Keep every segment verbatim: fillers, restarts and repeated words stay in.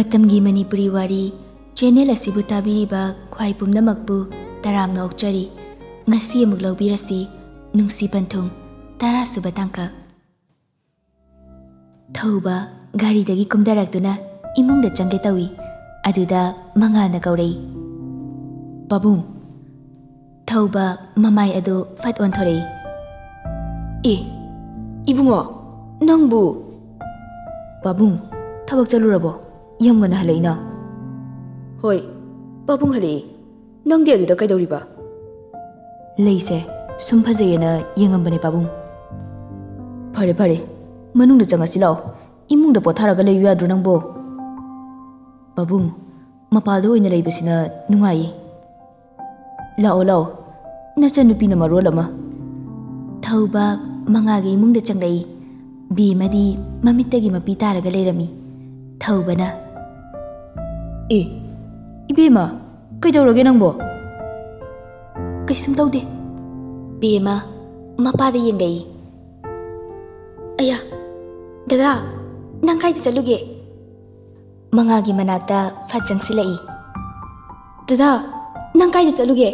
ꯃꯇꯝꯒꯤ ꯃꯅꯤꯄꯨꯔꯤ ꯋꯥꯔꯤ ꯆꯦꯅꯦꯜ ꯑꯁꯤꯕꯨ ꯇꯥꯕꯤꯔꯤꯕ ꯈ꯭ꯋꯥꯏ ꯄꯨꯝꯅꯃꯛꯄꯨ ꯇꯔꯥꯝꯅ ꯑꯣꯛꯆꯔꯤ꯫ ꯉꯁꯤ ꯑꯃꯨꯛ ꯂꯧꯕꯤꯔꯁꯤ ꯅꯨꯡꯁꯤ ꯄꯟꯊꯨꯡ ꯇꯔꯥꯁꯨꯕ ꯇꯥꯡꯀꯛ꯫ ꯊꯧꯕ ꯒꯥꯔꯤꯗꯒꯤ ꯀꯨꯝꯊꯔꯛꯇꯨꯅ ꯏꯃꯨꯡꯗ ꯆꯪꯒꯦ ꯇꯧꯏ꯫ ꯑꯗꯨꯗ ꯃꯉꯥꯜꯅ ꯀꯧꯔꯛꯏ, "ꯄꯥꯕꯨꯡ!" ꯊꯧꯕ ꯃꯃꯥꯏ ꯑꯗꯨ ꯐꯠ ꯑꯣꯟꯊꯣꯔꯛꯏ꯫ "ꯑꯦ, ꯏꯕꯨꯡꯉꯣ, ꯅꯪꯕꯨ?" "ꯄꯥꯕꯨꯡ, ꯊꯕꯛ ꯆꯠꯂꯨꯔꯕꯣ? ꯌꯥꯝ ꯉꯟꯅ ꯍꯜꯂꯛꯏꯅ?" "ꯍꯣꯏ, ꯄꯥꯕꯨꯡ ꯍꯜꯂꯛꯏ꯫ ꯅꯪꯗꯤ ꯑꯗꯨꯗ ꯀꯩꯗꯧꯔꯤꯕ?" "ꯂꯩꯁꯦ ꯁꯨꯝ ꯐꯖꯩꯌꯦꯅ ꯌꯦꯡꯉꯝꯕꯅꯦ, ꯄꯥꯕꯨꯡ꯫" "ꯐꯔꯦ, ꯐꯔꯦ, ꯃꯅꯨꯡꯗ ꯆꯪꯉꯁꯤ ꯂꯥꯛꯑꯣ꯫ ꯏꯃꯨꯡꯗ ꯄꯣꯊꯥꯔꯒ ꯂꯩꯌꯨ ꯌꯥꯗ꯭ꯔꯣ ꯅꯪꯕꯣ?" "ꯄꯥꯕꯨꯡ, ꯃꯄꯥꯜꯗ ꯑꯣꯏꯅ ꯂꯩꯕꯁꯤꯅ ꯅꯨꯡꯉꯥꯏꯌꯦ꯫ ꯂꯥꯛꯑꯣ, ꯂꯥꯛꯑꯣ, ꯅꯆꯟꯅꯨꯄꯤꯅ ꯃꯔꯣꯜ ꯑꯃ꯫" ꯊꯧꯕ ꯃꯉꯥꯜꯒꯤ ꯏꯃꯨꯡꯗ ꯆꯪꯂꯛꯏ꯫ ꯕꯦꯝꯃꯗꯤ ꯃꯃꯤꯠꯇꯒꯤ ꯃꯄꯤ ꯇꯥꯔꯒ ꯂꯩꯔꯝꯃꯤ꯫ ꯊꯧꯕꯅ, "ꯑꯦ, ꯏꯕꯦꯝꯃ, ꯀꯩꯗꯧꯔꯒꯦ ꯅꯪꯕꯣ?" "ꯀꯩꯁꯨꯝ ꯇꯧꯗꯦ꯫" ꯕꯦꯝꯃ ꯃꯄꯥꯗ ꯌꯦꯡꯂꯛꯏ꯫ "ꯑꯌꯥ, ꯗꯗꯥ, ꯅꯪ ꯀꯥꯏꯗ ꯆꯠꯂꯨꯒꯦ?" ꯃꯉꯥꯜꯒꯤ ꯃꯅꯥꯛꯇ ꯐꯠ ꯆꯪꯁꯤꯜꯂꯛꯏ꯫ "ꯗꯗꯥ, ꯅꯪ ꯀꯥꯏꯗ ꯆꯠꯂꯨꯒꯦ?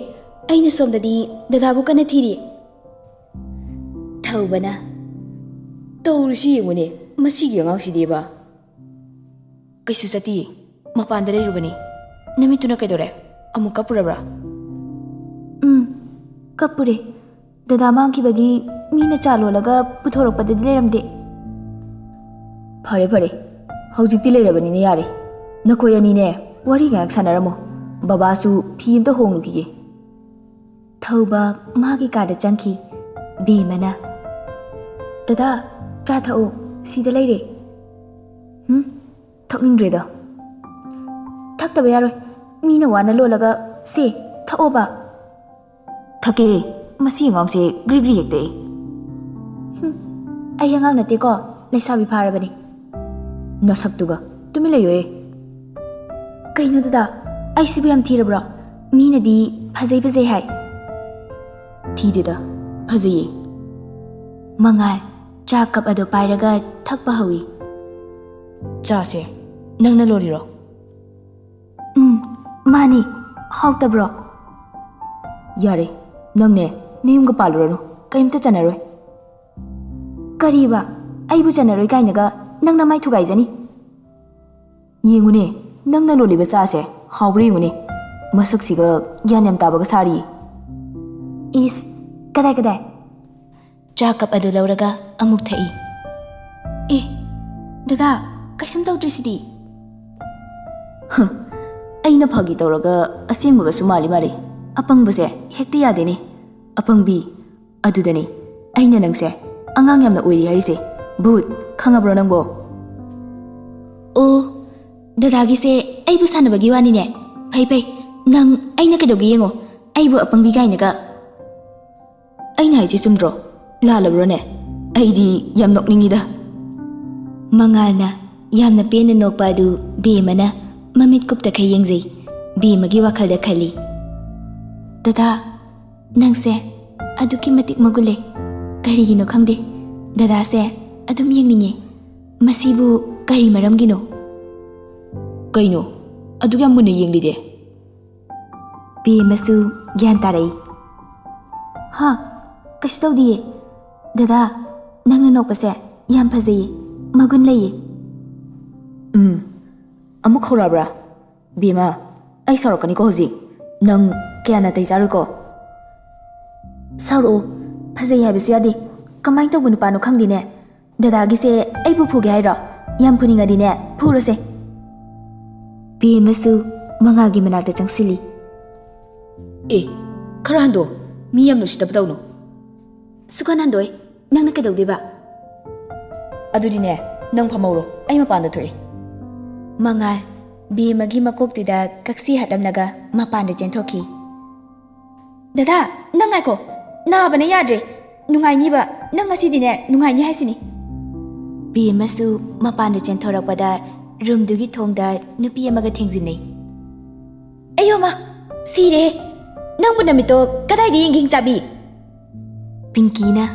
ꯑꯩꯅ ꯁꯣꯝꯗꯗꯤ ꯗꯗꯥꯕꯨ ꯀꯟꯅ ꯊꯤꯔꯤ꯫" ꯊꯧꯕꯅ, "ꯇꯧꯔꯤꯁꯤ ꯌꯦꯡꯉꯨꯅꯦ, ꯃꯁꯤꯒꯤ ꯑꯉꯥꯡꯁꯤꯗꯤꯕ꯫" "ꯀꯩꯁꯨ ꯆꯠꯇꯤꯌꯦ, ꯃꯄꯥꯟꯗ ꯂꯩꯔꯨꯕꯅꯤ꯫ ꯅꯃꯤꯠꯇꯨꯅ ꯀꯩꯗꯧꯔꯦ? ꯑꯃꯨꯛ ꯀꯞꯄꯨꯔꯕ꯭ꯔꯥ?" "ꯎꯝ, ꯀꯞꯄꯨꯔꯦ꯫ ꯗꯗꯥ ꯃꯥꯡꯈꯤꯕꯒꯤ ꯃꯤꯅ ꯆꯥ ꯂꯣꯜꯂꯒ ꯄꯨꯊꯣꯔꯛꯄꯗꯗꯤ ꯂꯩꯔꯝꯗꯦ꯫" "ꯐꯔꯦ, ꯐꯔꯦ, ꯍꯧꯖꯤꯛꯇꯤ ꯂꯩꯔꯕꯅꯤꯅ ꯌꯥꯔꯦ꯫ ꯅꯈꯣꯏ ꯑꯅꯤꯅꯦ, ꯋꯥꯔꯤ ꯉꯥꯏꯍꯥꯛ ꯁꯥꯟꯅꯔꯝꯃꯣ꯫ ꯕꯕꯥꯁꯨ ꯐꯤ ꯑꯝꯇ ꯍꯣꯡꯂꯨꯈꯤꯒꯦ꯫" ꯊꯧꯕ ꯃꯥꯒꯤ ꯀꯥꯗ ꯆꯪꯈꯤ꯫ ꯕꯦꯝꯃꯅ, "ꯗꯗꯥ, ꯆꯥ ꯊꯛꯑꯣ, ꯁꯤꯗ ꯂꯩꯔꯦ꯫" "ꯍꯨꯝ, ꯊꯛꯅꯤꯡꯗ꯭ꯔꯦꯗ꯫" "ꯊꯛꯇꯕ ꯌꯥꯔꯣꯏ, ꯃꯤꯅ ꯋꯥꯅ ꯂꯣꯜꯂꯒ꯫ ꯁꯦ, ꯊꯛꯑꯣꯕ꯫" "ꯊꯛꯀꯦ, ꯃꯁꯤ ꯑꯉꯥꯡꯁꯦ ꯒ꯭ꯔꯤ ꯒ꯭ꯔꯤ ꯍꯦꯛꯇ ꯍꯦꯛ꯫" "ꯍꯨꯝ, ꯑꯩ ꯑꯉꯥꯡ ꯅꯠꯇꯦꯀꯣ, ꯂꯩꯁꯥꯕꯤ ꯐꯥꯔꯕꯅꯤ꯫" "ꯅꯁꯛꯇꯨꯒ, ꯇꯨꯃꯤꯟ ꯂꯩꯌꯨꯍꯦ꯫" "ꯀꯩꯅꯣ ꯗꯗꯥ, ꯑꯩꯁꯤꯕꯨ ꯌꯥꯝ ꯊꯤꯔꯕ꯭ꯔꯣ? ꯃꯤꯅꯗꯤ ꯐꯖꯩ ꯐꯖꯩ ꯍꯥꯏ꯫" "ꯊꯤꯗꯦꯗ, ꯐꯖꯩꯌꯦ꯫" ꯃꯉꯥꯜ ꯆꯥ ꯀꯞ ꯑꯗꯨ ꯄꯥꯏꯔꯒ ꯊꯛꯄ ꯍꯧꯏ꯫ "ꯆꯥꯁꯦ, ꯅꯪꯅ ꯂꯣꯜꯂꯤꯔꯣ? ꯎꯝ, ꯃꯥꯅꯤ꯫ ꯍꯥꯎꯇꯕ꯭ꯔꯣ? ꯌꯥꯔꯦ, ꯅꯪꯅꯦ ꯅꯌꯨꯝꯒ ꯄꯥꯜꯂꯨꯔꯅꯨ, ꯀꯔꯤꯝꯇ ꯆꯟꯅꯔꯣꯏ꯫ ꯀꯔꯤꯕ? ꯑꯩꯕꯨ ꯆꯟꯅꯔꯣꯏ ꯀꯥꯏꯅꯒ ꯅꯪꯅ ꯃꯥꯏ ꯊꯨꯒꯥꯏꯖꯅꯤ? ꯌꯦꯡꯉꯨꯅꯦ, ꯅꯪꯅ ꯂꯣꯜꯂꯤꯕ ꯆꯥꯁꯦ ꯍꯥꯎꯕ꯭ꯔꯥ ꯌꯦꯡꯉꯨꯅꯦ꯫ ꯃꯁꯛꯁꯤꯒ ꯒ꯭ꯌꯥꯟ ꯌꯥꯝ ꯇꯥꯕꯒ ꯁꯥꯔꯤꯌꯦ꯫ ꯏꯁ, ꯀꯗꯥꯏ ꯀꯗꯥꯏ? ꯆꯥ ꯀꯞ ꯑꯗꯨ ꯂꯧꯔꯒ ꯑꯃꯨꯛ ꯊꯛꯏ꯫ ꯑꯦ, ꯗꯗꯥ, ꯀꯩꯁꯨꯝ ꯇꯧꯗ꯭ꯔꯤꯁꯤꯗꯤ꯫ ꯍ, ꯑꯩꯅ ꯐꯥꯒꯤ ꯇꯧꯔꯒ ꯑꯁꯦꯡꯕꯒꯁꯨ ꯃꯥꯜꯂꯤ ꯃꯥꯜꯂꯤ꯫ ꯑꯄꯪꯕꯁꯦ ꯍꯦꯛꯇ ꯌꯥꯗꯦꯅꯦ꯫ ꯑꯄꯪꯕꯤ, ꯑꯗꯨꯗꯅꯦ ꯑꯩꯅ ꯅꯪꯁꯦ ꯑꯉꯥꯡ ꯌꯥꯝꯅ ꯑꯣꯏꯔꯤ ꯍꯥꯏꯔꯤꯁꯦ꯫ ꯚꯨꯠ, ꯈꯪꯉꯕ꯭ꯔꯣ ꯅꯪꯕꯣ? ꯑꯣ, ꯗꯗꯥꯒꯤꯁꯦ ꯑꯩꯕꯨ ꯁꯥꯟꯅꯕꯒꯤ ꯋꯥꯅꯤꯅꯦ꯫ ꯐꯩ ꯐꯩ, ꯅꯪ ꯑꯩꯅ ꯀꯩꯗꯧꯒꯦ ꯌꯦꯡꯉꯣ, ꯑꯩꯕꯨ ꯑꯄꯪꯕꯤ ꯀꯥꯏꯅꯒ꯫ ꯑꯩꯅ ꯍꯥꯏꯁꯦ ꯆꯨꯝꯗ꯭ꯔꯣ? ꯂꯥꯜꯂꯕ꯭ꯔꯣꯅꯦ? ꯑꯩꯗꯤ ꯌꯥꯝ ꯅꯣꯛꯅꯤꯡꯉꯤꯗ꯫ ꯃꯉꯥꯜꯅ ꯌꯥꯝꯅ ꯄꯦꯟꯅ ꯅꯣꯛꯄ ꯑꯗꯨ ꯕꯦꯝꯃꯅ ꯃꯃꯤꯠ ꯀꯨꯞꯇꯈꯩ ꯌꯦꯡꯖꯩ꯫ ꯕꯦꯝꯃꯒꯤ ꯋꯥꯈꯜꯗ ꯈꯜꯂꯤ, "ꯗꯗꯥ, ꯅꯪꯁꯦ ꯑꯗꯨꯛꯀꯤ ꯃꯇꯤꯛ ꯃꯒꯨꯟ ꯂꯩ꯫ ꯀꯔꯤꯒꯤꯅꯣ ꯈꯪꯗꯦ, ꯗꯗꯥꯁꯦ ꯑꯗꯨꯝ ꯌꯦꯡꯅꯤꯡꯉꯦ꯫ ꯃꯁꯤꯕꯨ ꯀꯔꯤ ꯃꯔꯝꯒꯤꯅꯣ?" "ꯀꯩꯅꯣ? ꯑꯗꯨꯛ ꯌꯥꯝ ꯃꯨꯟꯅ ꯌꯦꯡꯂꯤꯗꯤ?" ꯕꯦꯝꯃꯁꯨ ꯒ꯭ꯌꯥꯟ ꯇꯥꯔꯛꯏ꯫ "ꯍꯥ, ꯀꯩꯁꯨ ꯇꯧꯗꯤꯌꯦ꯫ ꯗꯗꯥ, ꯅꯪꯅ ꯅꯣꯛꯄꯁꯦ ꯌꯥꯝ ꯐꯖꯩꯌꯦ, ꯃꯒꯨꯟ ꯂꯩꯌꯦ꯫" "ꯎꯝ, ꯑꯃꯨꯛ ꯍꯧꯔꯛꯑꯕ꯭ꯔꯥ? ꯕꯦꯝꯃ, ꯑꯩ ꯁꯥꯎꯔꯛꯀꯅꯤꯀꯣ ꯍꯧꯖꯤꯛ꯫ ꯅꯪ ꯀꯌꯥ ꯅꯥꯇꯩ ꯆꯥꯔꯣꯏꯀꯣ꯫" "ꯁꯥꯎꯔꯛꯑꯣ, ꯐꯖꯩ ꯍꯥꯏꯕꯁꯨ ꯌꯥꯗꯦ꯫ ꯀꯃꯥꯏꯅ ꯇꯧꯕ ꯅꯨꯄꯥꯅꯣ ꯈꯪꯗꯦꯅꯦ꯫ ꯗꯗꯥꯒꯤꯁꯦ ꯑꯩꯕꯨ ꯐꯨꯒꯦ ꯍꯥꯏꯔꯣ? ꯌꯥꯝ ꯐꯨꯅꯤꯡꯉꯗꯤꯅꯦ, ꯐꯨꯔꯣꯁꯦ꯫" ꯕꯦꯝꯃꯁꯨ ꯃꯉꯥꯜꯒꯤ ꯃꯅꯥꯛꯇ ꯆꯪꯁꯤꯜꯂꯤ꯫ "ꯑꯦ, ꯈꯔ ꯍꯟꯗꯣ, ꯃꯤ ꯌꯥꯝ ꯅꯨꯡꯁꯤꯠꯇꯕ ꯇꯧꯅꯨ꯫" "ꯁꯨꯛꯍꯟ ꯍꯟꯗꯣꯏ, ꯅꯪꯅ ꯀꯩꯗꯧꯗꯣꯏꯕ?" "ꯑꯗꯨꯗꯤꯅꯦ, ꯅꯪ ꯐꯝꯍꯧꯔꯣ, ꯑꯩ ꯃꯄꯥꯟꯗ ꯊꯣꯛꯑꯦ꯫" ꯃꯉꯥꯜ ꯕꯦꯝꯃꯒꯤ ꯃꯀꯣꯛꯇꯨꯗ ꯀꯛꯁꯤ ꯍꯠꯂꯝꯂꯒ ꯃꯄꯥꯟꯗ ꯆꯦꯟꯊꯣꯛꯈꯤ꯫ "ꯗꯗꯥ, ꯅꯪ ꯉꯥꯏꯈꯣ, ꯅꯥꯕꯅ ꯌꯥꯗ꯭ꯔꯦ꯫ ꯅꯨꯡꯉꯥꯏꯅꯤꯕ, ꯅꯪ ꯉꯁꯤꯗꯤꯅꯦ ꯅꯨꯡꯉꯥꯏꯅꯤ ꯍꯥꯏꯁꯤꯅꯤ꯫" ꯕꯦꯝꯃꯁꯨ ꯃꯄꯥꯟꯗ ꯆꯦꯟꯊꯣꯔꯛꯄꯗ ꯔꯨꯝꯗꯨꯒꯤ ꯊꯣꯡꯗ ꯅꯨꯄꯤ ꯑꯃꯒ ꯊꯦꯡꯖꯤꯟꯅꯩ꯫ "ꯑꯌꯣ ꯃꯥ, ꯁꯤꯔꯦ! ꯅꯪꯕꯨ ꯅꯃꯤꯠꯇꯣ ꯀꯗꯥꯏꯗ ꯌꯦꯡꯒꯦ, ꯍꯤꯡꯆꯥꯕꯤ?" ꯄꯤꯡꯀꯤꯅ꯫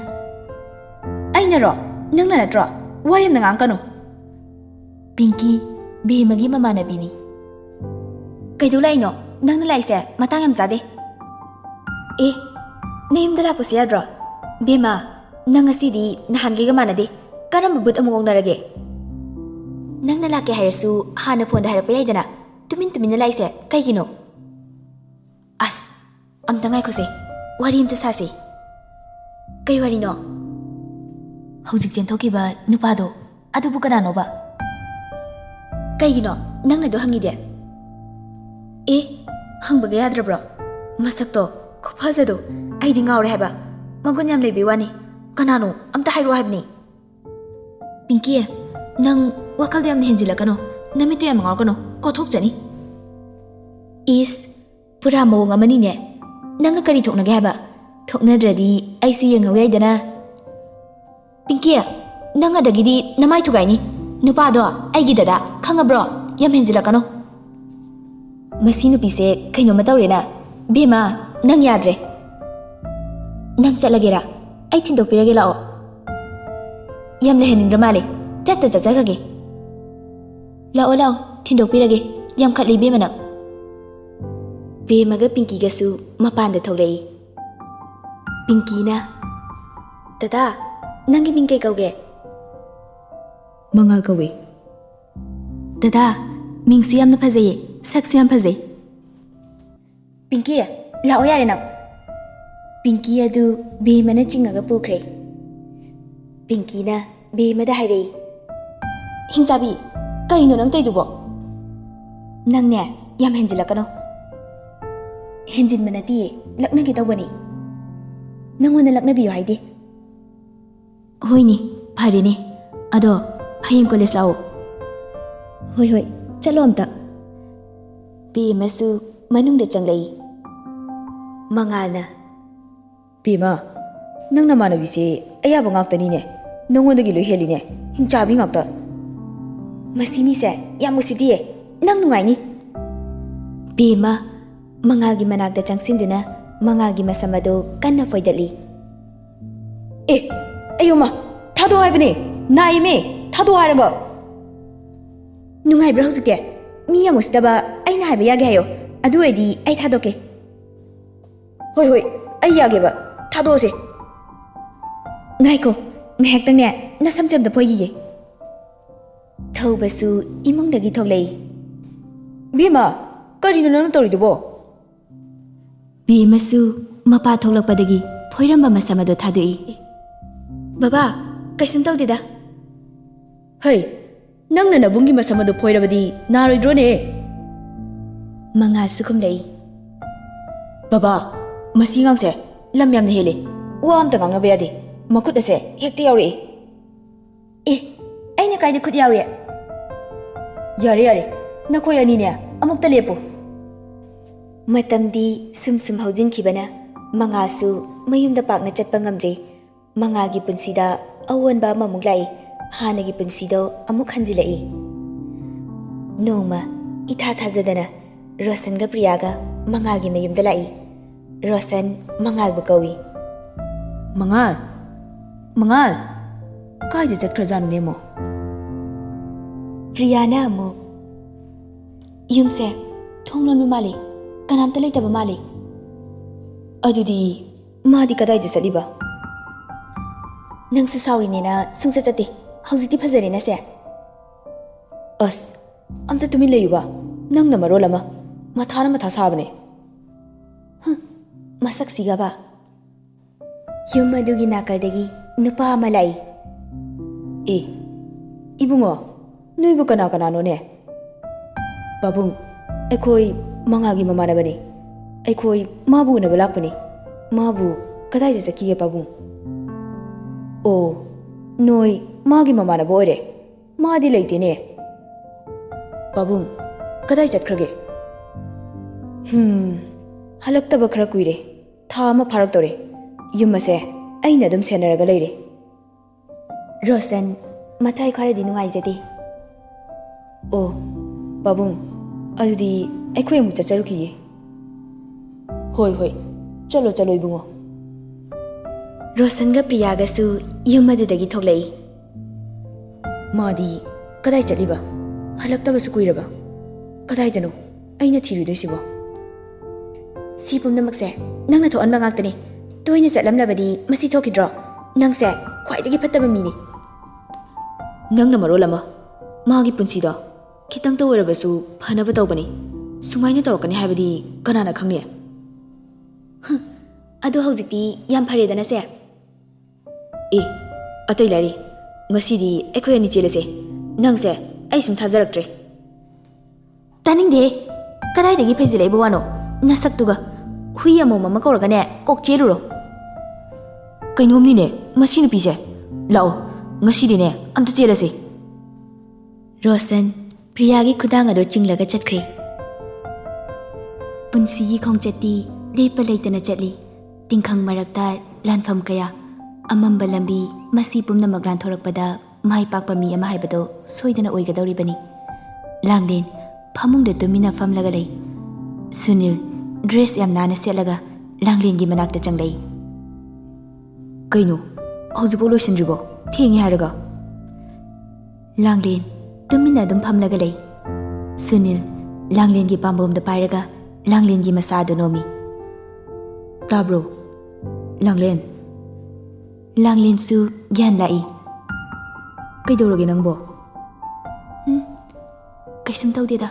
"ꯑꯩꯅꯔꯣ? ꯅꯪꯅ ꯅꯠꯇ꯭ꯔꯣ? ꯋꯥ ꯌꯥꯝꯅ ꯉꯥꯡꯀꯅꯨ꯫" ꯄꯤꯡꯀꯤ ꯕꯦꯝꯃꯒꯤ ꯃꯃꯥꯟꯅꯕꯤꯅꯤ꯫ ꯀꯩꯗꯧ ꯂꯥꯛꯏꯅꯣ? ꯅꯪꯅ ꯂꯥꯛꯏꯁꯦ ꯃꯇꯥꯡ ꯌꯥꯝ ꯆꯥꯗꯦ꯫ ꯑꯦ, ꯅꯌꯨꯝꯗ ꯂꯥꯛꯄꯁꯦ ꯌꯥꯗ꯭ꯔꯣ? ꯕꯦꯝꯃ, ꯅꯪ ꯉꯁꯤꯗꯤ ꯅꯍꯥꯟꯈꯩꯒ ꯃꯥꯟꯅꯗꯦ꯫ ꯀꯔꯝꯕ ꯚꯨꯠ ꯑꯃꯨꯛ ꯑꯣꯡꯅꯔꯒꯦ? ꯅꯪꯅ ꯂꯥꯛꯀꯦ ꯍꯥꯏꯔꯁꯨ ꯍꯥꯟꯅ ꯐꯣꯟꯗ ꯍꯥꯏꯔꯛꯄ ꯌꯥꯏꯗꯅ꯫ ꯇꯨꯃꯤꯟ ꯇꯨꯃꯤꯟꯅ ꯂꯥꯛꯏꯁꯦ ꯀꯩꯒꯤꯅꯣ? ꯑꯁ, ꯑꯝꯇ ꯉꯥꯏꯈꯣꯁꯦ, ꯋꯥꯔꯤ ꯑꯝꯇ ꯁꯥꯁꯦ꯫ ꯀꯩ ꯋꯥꯔꯤꯅꯣ? ꯍꯧꯖꯤꯛ ꯆꯦꯟꯊꯣꯛꯈꯤꯕ ꯅꯨꯄꯥꯗꯣ, ꯑꯗꯨꯕꯨ ꯀꯅꯥꯅꯣꯕ? ꯀꯩꯒꯤꯅꯣ ꯅꯪꯅ ꯑꯗꯨ ꯍꯪꯉꯤꯗꯤ? ꯑꯦ, ꯍꯪꯕꯒ ꯌꯥꯗ꯭ꯔꯕ꯭ꯔꯣ? ꯃꯁꯛꯇꯣ ꯈꯨꯐꯖꯗꯣ, ꯑꯩꯗꯤ ꯉꯥꯎꯔꯦ ꯍꯥꯏꯕ꯫ ꯃꯒꯨꯟ ꯌꯥꯝ ꯂꯩꯕꯩ ꯋꯥꯅꯤ꯫ ꯀꯅꯥꯅꯣ? ꯑꯝꯇ ꯍꯥꯏꯔꯛꯑꯣ ꯍꯥꯏꯕꯅꯤ꯫ ꯄꯤꯡꯀꯤ, ꯅꯪ ꯋꯥꯈꯜꯗ ꯌꯥꯝꯅ ꯍꯦꯟꯖꯤꯜꯂꯛꯀꯅꯣ꯫ ꯅꯃꯤꯠꯇꯨ ꯌꯥꯝ ꯉꯥꯎꯔꯛꯀꯅꯣ, ꯀꯣꯊꯣꯛꯆꯅꯤ꯫ ꯏꯁ, ꯄꯨꯔꯥ ꯃꯑꯣꯡ ꯑꯃꯅꯤꯅꯦ꯫ ꯅꯪꯒ ꯀꯔꯤ ꯊꯣꯛꯅꯒꯦ ꯍꯥꯏꯕ? ꯊꯣꯛꯅꯗ꯭ꯔꯗꯤ ꯑꯩꯁꯨ ꯌꯦꯡꯍꯧ ꯌꯥꯏꯗꯅ꯫ ꯄꯤꯡꯀꯤ, ꯅꯪ ꯑꯗꯒꯤꯗꯤ ꯅꯃꯥꯏ ꯊꯨꯒꯥꯏꯅꯤ꯫ ꯅꯨꯄꯥꯗꯣ ꯑꯩꯒꯤ ꯗꯗꯥ, ꯈꯪꯉꯕ꯭ꯔꯣ? ꯌꯥꯝ ꯍꯦꯟꯖꯤꯜꯂꯛꯀꯅꯣ꯫ ꯃꯁꯤ ꯅꯨꯄꯤꯁꯦ ꯀꯩꯅꯣꯝꯃ ꯇꯧꯔꯦꯅ꯫ ꯕꯦꯝꯃ, ꯅꯪ ꯌꯥꯗ꯭ꯔꯦ꯫ ꯅꯪ ꯆꯠꯂꯒꯦꯔꯥ? ꯑꯩ ꯊꯤꯟꯗꯣꯛꯄꯤꯔꯒꯦ, ꯂꯥꯛꯑꯣ꯫ ꯌꯥꯝ ꯂꯩꯍꯟꯅꯤꯡꯗ꯭ꯔ ꯃꯥꯜꯂꯦ꯫ ꯆꯠꯇ ꯆꯠꯆꯈ꯭ꯔꯒꯦ꯫ ꯂꯥꯛꯑꯣ, ꯂꯥꯛꯑꯣ, ꯊꯤꯟꯗꯣꯛꯄꯤꯔꯒꯦ꯫ ꯌꯥꯝ ꯈꯠꯂꯤ ꯏꯕꯦꯝꯃ ꯅꯪ꯫ ꯕꯦꯝꯃꯒ ꯄꯤꯡꯀꯤꯒꯁꯨ ꯃꯄꯥꯟꯗ ꯊꯣꯛꯂꯛꯏ꯫ ꯄꯤꯡꯀꯤꯅ, "ꯗꯗꯥ, ꯅꯪꯒꯤ ꯃꯤꯡ ꯀꯩ ꯀꯧꯒꯦ?" "ꯃꯉꯥꯜ ꯀꯧꯏ꯫" "ꯗꯗꯥ, ꯃꯤꯡꯁꯨ ꯌꯥꯝꯅ ꯐꯖꯩꯌꯦ, ꯁꯛꯁꯨ ꯌꯥꯝ ꯐꯖꯩ꯫" "ꯄꯤꯡꯀꯤ, ꯂꯥꯛꯑꯣ ꯌꯥꯔꯦ ꯅꯪ꯫" ꯄꯤꯡꯀꯤ ꯑꯗꯨ ꯕꯦꯝꯃꯅ ꯆꯤꯡꯉꯒ ꯄꯨꯈ꯭ꯔꯦ꯫ ꯄꯤꯡꯀꯤꯅ ꯕꯦꯝꯃꯗ ꯍꯥꯏꯔꯛꯏ, "ꯍꯤꯡꯆꯥꯕꯤ, ꯀꯔꯤꯅꯣ ꯅꯪ ꯇꯧꯏꯗꯨꯕꯣ? ꯅꯪꯅꯦ, ꯌꯥꯝ ꯍꯦꯟꯖꯤꯜꯂꯛꯀꯅꯣ꯫" "ꯍꯦꯟꯖꯤꯟꯕ ꯅꯠꯇꯤꯌꯦ, ꯂꯛꯅꯒꯦ ꯇꯧꯕꯅꯤ꯫ ꯅꯪꯉꯣꯟꯗ ꯂꯛꯅꯕꯤꯌꯨ ꯍꯥꯏꯗꯦ꯫" "ꯍꯣꯏꯅꯦ, ꯐꯔꯦꯅꯦ꯫ ꯑꯗꯣ ꯍꯌꯦꯡ ꯀꯣꯂꯦꯖ ꯂꯥꯛꯑꯣ꯫" "ꯍꯣꯏ, ꯍꯣꯏ, ꯆꯠꯂꯣ ꯑꯝꯇ꯫" ꯕꯦꯝꯃꯁꯨ ꯃꯅꯨꯡꯗ ꯆꯪꯂꯛꯏ꯫ ꯃꯉꯥꯜꯅ, "ꯕꯦꯝꯃ, ꯅꯪ ꯅꯃꯥꯟꯅꯕꯤꯁꯦ ꯑꯌꯥꯕ ꯉꯥꯛꯇꯅꯤꯅꯦ꯫ ꯅꯉꯣꯟꯗꯒꯤ ꯂꯣꯏ ꯍꯦꯜꯂꯤꯅꯦ꯫ ꯍꯤꯡꯆꯥꯕꯤ ꯉꯥꯛꯇ꯫ ꯃꯁꯤ ꯃꯤꯁꯦ ꯌꯥꯝ ꯎꯁꯤꯠꯇꯤꯌꯦ꯫ ꯅꯪ ꯅꯨꯡꯉꯥꯏꯅꯤ꯫" ꯕꯦꯝꯃ ꯃꯉꯥꯜꯒꯤ ꯃꯅꯥꯛꯇ ꯆꯪꯁꯤꯟꯗꯨꯅ ꯃꯉꯥꯜꯒꯤ ꯃꯁꯝ ꯑꯗꯨ ꯀꯟꯅ ꯐꯣꯏꯗꯠꯂꯤ꯫ "ꯑꯦ, ꯑꯌꯣꯃ, ꯊꯥꯗꯣꯛꯑꯣ ꯍꯥꯏꯕꯅꯦ꯫ ꯅꯥꯏꯃꯦ, ꯊꯥꯗꯣꯛꯑꯣ ꯍꯥꯏꯔꯒ꯫" ꯅꯨꯡꯉꯥꯏꯕ꯭ꯔꯥ ꯍꯧꯖꯤꯛꯇꯤ? ꯃꯤ ꯌꯥꯝ ꯎꯁꯤꯠꯇꯕ, ꯑꯩꯅ ꯍꯥꯏꯕ ꯌꯥꯒꯦ ꯍꯥꯏꯌꯣ, ꯑꯗꯨ ꯑꯣꯏꯔꯗꯤ ꯑꯩ ꯊꯥꯗꯣꯛꯀꯦ꯫ ꯍꯣꯏ, ꯍꯣꯏ, ꯑꯩ ꯌꯥꯒꯦꯕ, ꯊꯥꯗꯣꯛꯑꯁꯦ꯫ ꯉꯥꯏꯈꯣ, ꯉꯥꯏꯍꯥꯛꯇꯪꯅꯦ, ꯅꯁꯝꯁꯦ ꯑꯝꯇ ꯐꯣꯏꯈꯤꯒꯦ꯫ ꯊꯧꯕꯁꯨ ꯏꯃꯨꯡꯗꯒꯤ ꯊꯣꯛꯂꯛꯏ꯫ ꯕꯦꯝꯃ, ꯀꯔꯤꯅꯣ ꯅꯪꯅ ꯇꯧꯔꯤꯗꯨꯕꯣ? ꯕꯦꯝꯃꯁꯨ ꯃꯄꯥ ꯊꯣꯛꯂꯛꯄꯗꯒꯤ ꯐꯣꯏꯔꯝꯕ ꯃꯁꯝ ꯑꯗꯨ ꯊꯥꯗꯣꯛꯏ꯫ ꯕꯕꯥ, ꯀꯩꯁꯨꯝ ꯇꯧꯗꯦꯗ꯫ ꯍꯩ, ꯅꯪꯅ ꯅꯕꯨꯡꯒꯤ ꯃꯁꯝ ꯑꯗꯨ ꯐꯣꯏꯔꯕꯗꯤ ꯅꯥꯔꯣꯏꯗ꯭ꯔꯣꯅꯦ? ꯃꯉꯥꯜꯁꯨ ꯈꯨꯝꯂꯛꯏ꯫ ꯕꯕꯥ, ꯃꯁꯤ ꯑꯉꯥꯡꯁꯦ ꯂꯝ ꯌꯥꯝꯅ ꯍꯦꯜꯂꯦ꯫ ꯋꯥ ꯑꯝꯇ ꯉꯥꯡꯅꯕ ꯌꯥꯗꯦ꯫ ꯃꯈꯨꯠ ꯑꯁꯦ ꯍꯦꯛꯇ ꯌꯥꯎꯔꯛꯏ꯫ ꯑꯦ, ꯑꯩꯅ ꯀꯥꯏꯗ ꯈꯨꯠ ꯌꯥꯎꯏ? ꯌꯥꯔꯦ, ꯌꯥꯔꯦ, ꯅꯈꯣꯏ ꯑꯅꯤꯅꯦ, ꯑꯃꯨꯛꯇ ꯂꯦꯞꯄꯨ꯫ ꯃꯇꯝꯗꯤ ꯁꯨꯝ ꯁꯨꯝ ꯍꯧꯖꯤꯟꯈꯤꯕꯅ ꯃꯉꯥꯜꯁꯨ ꯃꯌꯨꯝꯗ ꯄꯥꯛꯅ ꯆꯠꯄ ꯉꯝꯗ꯭ꯔꯦ꯫ ꯃꯉꯥꯜꯒꯤ ꯄꯨꯟꯁꯤꯗ ꯑꯑꯣꯟꯕ ꯑꯃꯃꯨꯛ ꯂꯥꯛꯏ꯫ ꯍꯥꯟꯅꯒꯤ ꯄꯨꯟꯁꯤꯗꯣ ꯑꯃꯨꯛ ꯍꯟꯖꯤꯜꯂꯛꯏ꯫ ꯅꯣꯡꯃ ꯏꯊꯥ ꯊꯥꯖꯗꯅ ꯔꯣꯁꯟꯒ ꯄ꯭ꯔꯤꯌꯥꯒ ꯃꯉꯥꯜꯒꯤ ꯃꯌꯨꯝꯗ ꯂꯥꯛꯏ꯫ ꯔꯣꯁꯟ ꯃꯉꯥꯜꯕꯨ ꯀꯧꯏ꯫ ꯃꯉꯥꯜ, ꯃꯉꯥꯜ, ꯀꯥꯏꯗ ꯆꯠꯈ꯭ꯔꯖꯥꯠꯅꯣꯅꯦ ꯑꯃꯨꯛ? ꯄ꯭ꯔꯤꯌꯥꯅ ꯑꯃꯨꯛ, ꯌꯨꯝꯁꯦ ꯊꯣꯡ ꯂꯣꯟꯕ ꯃꯥꯜꯂꯤ, ꯀꯅꯥꯝꯇ ꯂꯩꯇꯕ ꯃꯥꯜꯂꯤ꯫ ꯑꯗꯨꯗꯤ ꯃꯥꯗꯤ ꯀꯗꯥꯏꯗ ꯆꯠꯂꯤꯕ? ꯅꯪꯁꯨ ꯁꯥꯎꯔꯤꯅꯦꯅ ꯁꯨꯡꯆꯠ ꯆꯠꯇꯦ꯫ ꯍꯧꯖꯤꯛꯇꯤ ꯐꯖꯔꯦꯅꯁꯦ꯫ ꯑꯁ, ꯑꯝꯇ ꯇꯨꯃꯤꯟ ꯂꯩꯌꯨꯕ꯫ ꯅꯪꯅ ꯃꯔꯣꯜ ꯑꯃ ꯃꯊꯥꯅ ꯃꯊꯥ ꯁꯥꯕꯅꯦ꯫ ꯍꯨꯝ, ꯃꯁꯛꯁꯤꯒꯕ꯫ ꯌꯨꯝ ꯑꯗꯨꯒꯤ ꯅꯥꯀꯜꯗꯒꯤ ꯅꯨꯄꯥ ꯑꯃ ꯂꯥꯛꯏ꯫ ꯑꯦ, ꯏꯕꯨꯡꯉꯣ, ꯅꯣꯏꯕꯨ ꯀꯅꯥ ꯀꯅꯥꯅꯣꯅꯦ? ꯄꯥꯕꯨꯡ, ꯑꯩꯈꯣꯏ ꯃꯉꯥꯜꯒꯤ ꯃꯃꯥꯟꯅꯕꯅꯤ꯫ ꯑꯩꯈꯣꯏ ꯃꯥꯕꯨ ꯎꯅꯕ ꯂꯥꯛꯄꯅꯤ꯫ ꯃꯥꯕꯨ ꯀꯗꯥꯏꯗ ꯆꯠꯈꯤꯒꯦ, ꯄꯥꯕꯨꯡ? ꯑꯣ, ꯅꯣꯏ ꯃꯥꯒꯤ ꯃꯃꯥꯟꯅꯕ ꯑꯣꯏꯔꯦ꯫ ꯃꯥꯗꯤ ꯂꯩꯇꯦꯅꯦ꯫ ꯄꯥꯕꯨꯡ, ꯀꯗꯥꯏ ꯆꯠꯈ꯭ꯔꯒꯦ? ꯍꯨꯝ, ꯍꯜꯂꯛꯇꯕ ꯈꯔ ꯀꯨꯏꯔꯦ꯫ ꯊꯥ ꯑꯃ ꯐꯥꯔꯛꯇꯧꯔꯦ꯫ ꯌꯨꯝ ꯑꯁꯦ ꯑꯩꯅ ꯑꯗꯨꯝ ꯁꯦꯟꯅꯔꯒ ꯂꯩꯔꯦ꯫ ꯔꯣꯁꯟ ꯃꯊꯥꯏ ꯈꯔꯗꯤ ꯅꯨꯡꯉꯥꯏꯖꯗꯦ꯫ ꯑꯣ, ꯄꯥꯕꯨꯡ, ꯑꯗꯨꯗꯤ ꯑꯩꯈꯣꯏ ꯑꯃꯨꯛ ꯆꯠꯆꯔꯨꯈꯤꯒꯦ꯫ ꯍꯣꯏ, ꯍꯣꯏ, ꯆꯠꯂꯣ, ꯆꯠꯂꯣ, ꯏꯕꯨꯡꯉꯣ꯫ ꯔꯣꯁꯟꯒ ꯄ꯭ꯔꯤꯌꯥꯒꯁꯨ ꯌꯨꯝ ꯑꯗꯨꯗꯒꯤ ꯊꯣꯛꯂꯛꯏ꯫ ꯃꯥꯗꯤ ꯀꯗꯥꯏ ꯆꯠꯂꯤꯕ? ꯍꯜꯂꯛꯇꯕꯁꯨ ꯀꯨꯏꯔꯕ? ꯀꯗꯥꯏꯗꯅꯣ ꯑꯩꯅ ꯊꯤꯔꯨꯗꯣꯏꯁꯤꯕꯣ? ꯁꯤ ꯄꯨꯝꯅꯃꯛꯁꯦ ꯅꯪꯅ ꯊꯣꯛꯍꯟꯕ ꯉꯥꯛꯇꯅꯤ꯫ ꯇꯣꯏꯅ ꯆꯠꯂꯝꯂꯕꯗꯤ ꯃꯁꯤ ꯊꯣꯛꯈꯤꯗ꯭ꯔꯣ? ꯅꯪꯁꯦ ꯈ꯭ꯋꯥꯏꯗꯒꯤ ꯐꯠꯇꯕ ꯃꯤꯅꯤ꯫ ꯅꯪꯅ ꯃꯔꯣꯜ ꯑꯃ, ꯃꯥꯒꯤ ꯄꯨꯟꯁꯤꯗꯣ ꯈꯤꯇꯪꯇ ꯑꯣꯏꯔꯕꯁꯨ ꯐꯅꯕ ꯇꯧꯕꯅꯤ꯫ ꯁꯨꯃꯥꯏꯅ ꯇꯧꯔꯛꯀꯅꯤ ꯍꯥꯏꯕꯗꯤ ꯀꯅꯥꯅ ꯈꯪꯅꯤ? ꯍꯨꯝ, ꯑꯗꯣ ꯍꯧꯖꯤꯛꯇꯤ ꯌꯥꯝ ꯐꯔꯦꯗꯅ ꯁꯦ꯫ ꯑꯦ, ꯑꯇꯩ ꯂꯥꯏꯔꯤ, ꯉꯁꯤꯗꯤ ꯑꯩꯈꯣꯏ ꯑꯅꯤ ꯆꯦꯜꯂꯁꯦ꯫ ꯅꯪꯁꯦ ꯑꯩ ꯁꯨꯝ ꯊꯥꯖꯔꯛꯇ꯭ꯔꯦ꯫ ꯇꯥꯅꯤꯡꯗꯦ꯫ ꯀꯗꯥꯏꯗꯒꯤ ꯐꯩꯖꯤꯜꯂꯛꯏꯕ ꯋꯥꯅꯣ? ꯅꯁꯛꯇꯨꯒ꯫ ꯍꯨꯏ ꯑꯃꯣꯝ ꯑꯃ ꯀꯧꯔꯒꯅꯦ ꯀꯣꯛ ꯆꯦꯜꯂꯨꯔꯣ꯫ ꯀꯩꯅꯣꯝꯅꯤꯅꯦ ꯃꯁꯤ ꯅꯨꯄꯤꯁꯦ꯫ ꯂꯥꯛꯑꯣ, ꯉꯁꯤꯗꯤꯅꯦ ꯑꯝꯇ ꯆꯦꯜꯂꯁꯦ꯫ ꯔꯣꯁꯟ ꯄ꯭ꯔꯤꯌꯥꯒꯤ ꯈꯨꯗꯥꯡ ꯑꯗꯨ ꯆꯤꯡꯂꯒ ꯆꯠꯈ꯭ꯔꯦ꯫ ꯄꯨꯟꯁꯤꯒꯤ ꯈꯣꯡꯆꯠꯇꯤ ꯂꯦꯞꯄ ꯂꯩꯇꯅ ꯆꯠꯂꯤ꯫ ꯇꯤꯡꯈꯪ ꯃꯔꯛꯇ ꯂꯥꯟꯐꯝ ꯀꯌꯥ, ꯑꯃꯝꯕ ꯂꯝꯕꯤ, ꯃꯁꯤ ꯄꯨꯝꯅꯃꯛ ꯂꯥꯟꯊꯣꯔꯛꯄꯗ ꯃꯥꯏ ꯄꯥꯛꯄ ꯃꯤ ꯑꯃ ꯍꯥꯏꯕꯗꯣ ꯁꯣꯏꯗꯅ ꯑꯣꯏꯒꯗꯧꯔꯤꯕꯅꯤ꯫ ꯂꯥꯡꯂꯦꯟ ꯐꯃꯨꯡꯗ ꯇꯨꯃꯤꯟꯅ ꯐꯝꯂꯒ ꯂꯩ꯫ ꯁꯨꯅꯤꯜ ꯗ꯭ꯔꯦꯁ ꯌꯥꯝ ꯅꯥꯟꯅ ꯁꯦꯠꯂꯒ ꯂꯥꯡꯂꯦꯟꯒꯤ ꯃꯅꯥꯛꯇ ꯆꯪꯂꯛꯏ꯫ ꯀꯩꯅꯣ, ꯍꯧꯖꯤꯛꯐꯥꯎ ꯂꯣꯏꯁꯤꯟꯗ꯭ꯔꯤꯕꯣ? ꯊꯦꯡꯉꯦ ꯍꯥꯏꯔꯒ꯫ ꯂꯥꯡꯂꯦꯟ ꯇꯨꯃꯤꯟꯅ ꯑꯗꯨꯝ ꯐꯝꯂꯒ ꯂꯩ꯫ ꯁꯨꯅꯤꯜ ꯂꯥꯡꯂꯦꯟꯒꯤ ꯄꯥꯝꯕꯣꯝꯗ ꯄꯥꯏꯔꯒ ꯂꯥꯡꯂꯦꯟꯒꯤ ꯃꯁꯥ ꯑꯗꯨ ꯅꯣꯝꯃꯤ꯫ ꯇꯥꯕ꯭ꯔꯣ? ꯂꯥꯡꯂꯦꯟ꯫ ꯂꯥꯡꯂꯦꯟꯁꯨ ꯒ꯭ꯌꯥꯟ ꯂꯥꯛꯏ꯫ ꯀꯩꯗꯧꯔꯒꯦ ꯅꯪꯕꯣ? ꯎꯝ, ꯀꯩꯁꯨꯝ ꯇꯧꯗꯦꯗ꯫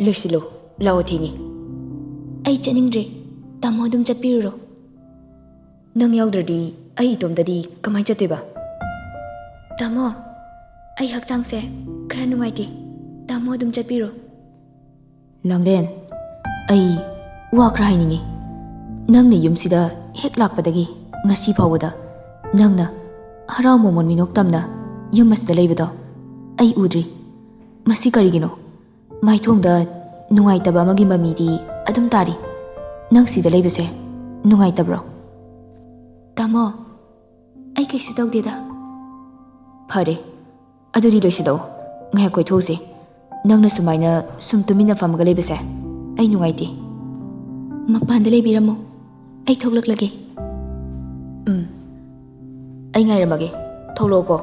ꯂꯣꯏꯁꯤꯜꯂꯣ, ꯂꯥꯛꯑꯣ, ꯊꯦꯡꯉꯦ꯫ ꯑꯩ ꯆꯠꯅꯤꯡꯗ꯭ꯔꯦ, ꯇꯥꯃꯣ ꯑꯗꯨꯝ ꯆꯠꯄꯤꯔꯨꯔꯣ꯫ ꯅꯪ ꯌꯥꯎꯗ꯭ꯔꯗꯤ ꯑꯩ ꯏꯇꯣꯝꯗꯗꯤ ꯀꯃꯥꯏ ꯆꯠꯇꯣꯏꯕ? ꯇꯥꯃꯣ, ꯑꯩ ꯍꯛꯆꯥꯡꯁꯦ ꯈꯔ ꯅꯨꯡꯉꯥꯏꯇꯦ, ꯇꯥꯃꯣ ꯑꯗꯨꯝ ꯆꯠꯄꯤꯔꯣ꯫ ꯂꯥꯡꯂꯦꯟ, ꯑꯩ ꯋꯥ ꯈꯔ ꯍꯥꯏꯅꯤꯡꯉꯤ꯫ ꯅꯪꯅ ꯌꯨꯝꯁꯤꯗ ꯍꯦꯛ ꯂꯥꯛꯄꯗꯒꯤ ꯉꯁꯤ ꯐꯥꯎꯕꯗ ꯅꯪꯅ ꯍꯔꯥꯎ ꯃꯃꯣꯟ ꯃꯤꯅꯣꯛ ꯇꯝꯅ ꯌꯨꯝ ꯑꯁꯤꯗ ꯂꯩꯕꯗꯣ ꯑꯩ ꯎꯗ꯭ꯔꯤ꯫ ꯃꯁꯤ ꯀꯔꯤꯒꯤꯅꯣ? ꯃꯥꯏꯊꯣꯡꯗ ꯅꯨꯡꯉꯥꯏꯇꯕ ꯑꯃꯒꯤ ꯃꯃꯤꯗꯤ ꯑꯗꯨꯝ ꯇꯥꯔꯤ꯫ ꯅꯪ ꯁꯤꯗ ꯂꯩꯕꯁꯦ ꯅꯨꯡꯉꯥꯏꯇꯕ꯭ꯔꯣ? ꯇꯥꯃꯣ, ꯑꯩ ꯀꯩꯁꯨ ꯇꯧꯗꯦꯗ꯫ ꯐꯔꯦ, ꯑꯗꯨꯗꯤ ꯂꯣꯏꯁꯤꯜꯂꯛꯑꯣ, ꯉꯥꯏꯍꯥꯛ ꯀꯣꯏꯊꯣꯛꯎꯁꯦ꯫ ꯅꯪꯅ ꯁꯨꯃꯥꯏꯅ ꯁꯨꯝ ꯇꯨꯃꯤꯟꯅ ꯐꯝꯃꯒ ꯂꯩꯕꯁꯦ ꯑꯩ ꯅꯨꯡꯉꯥꯏꯇꯦ꯫ ꯃꯄꯥꯟꯗ ꯂꯩꯕꯤꯔꯝꯃꯣ, ꯑꯩ ꯊꯣꯛꯂꯛꯂꯒꯦ꯫ ꯎꯝ, ꯑꯩ ꯉꯥꯏꯔꯝꯃꯒꯦ, ꯊꯣꯛꯂꯛꯑꯣꯀꯣ꯫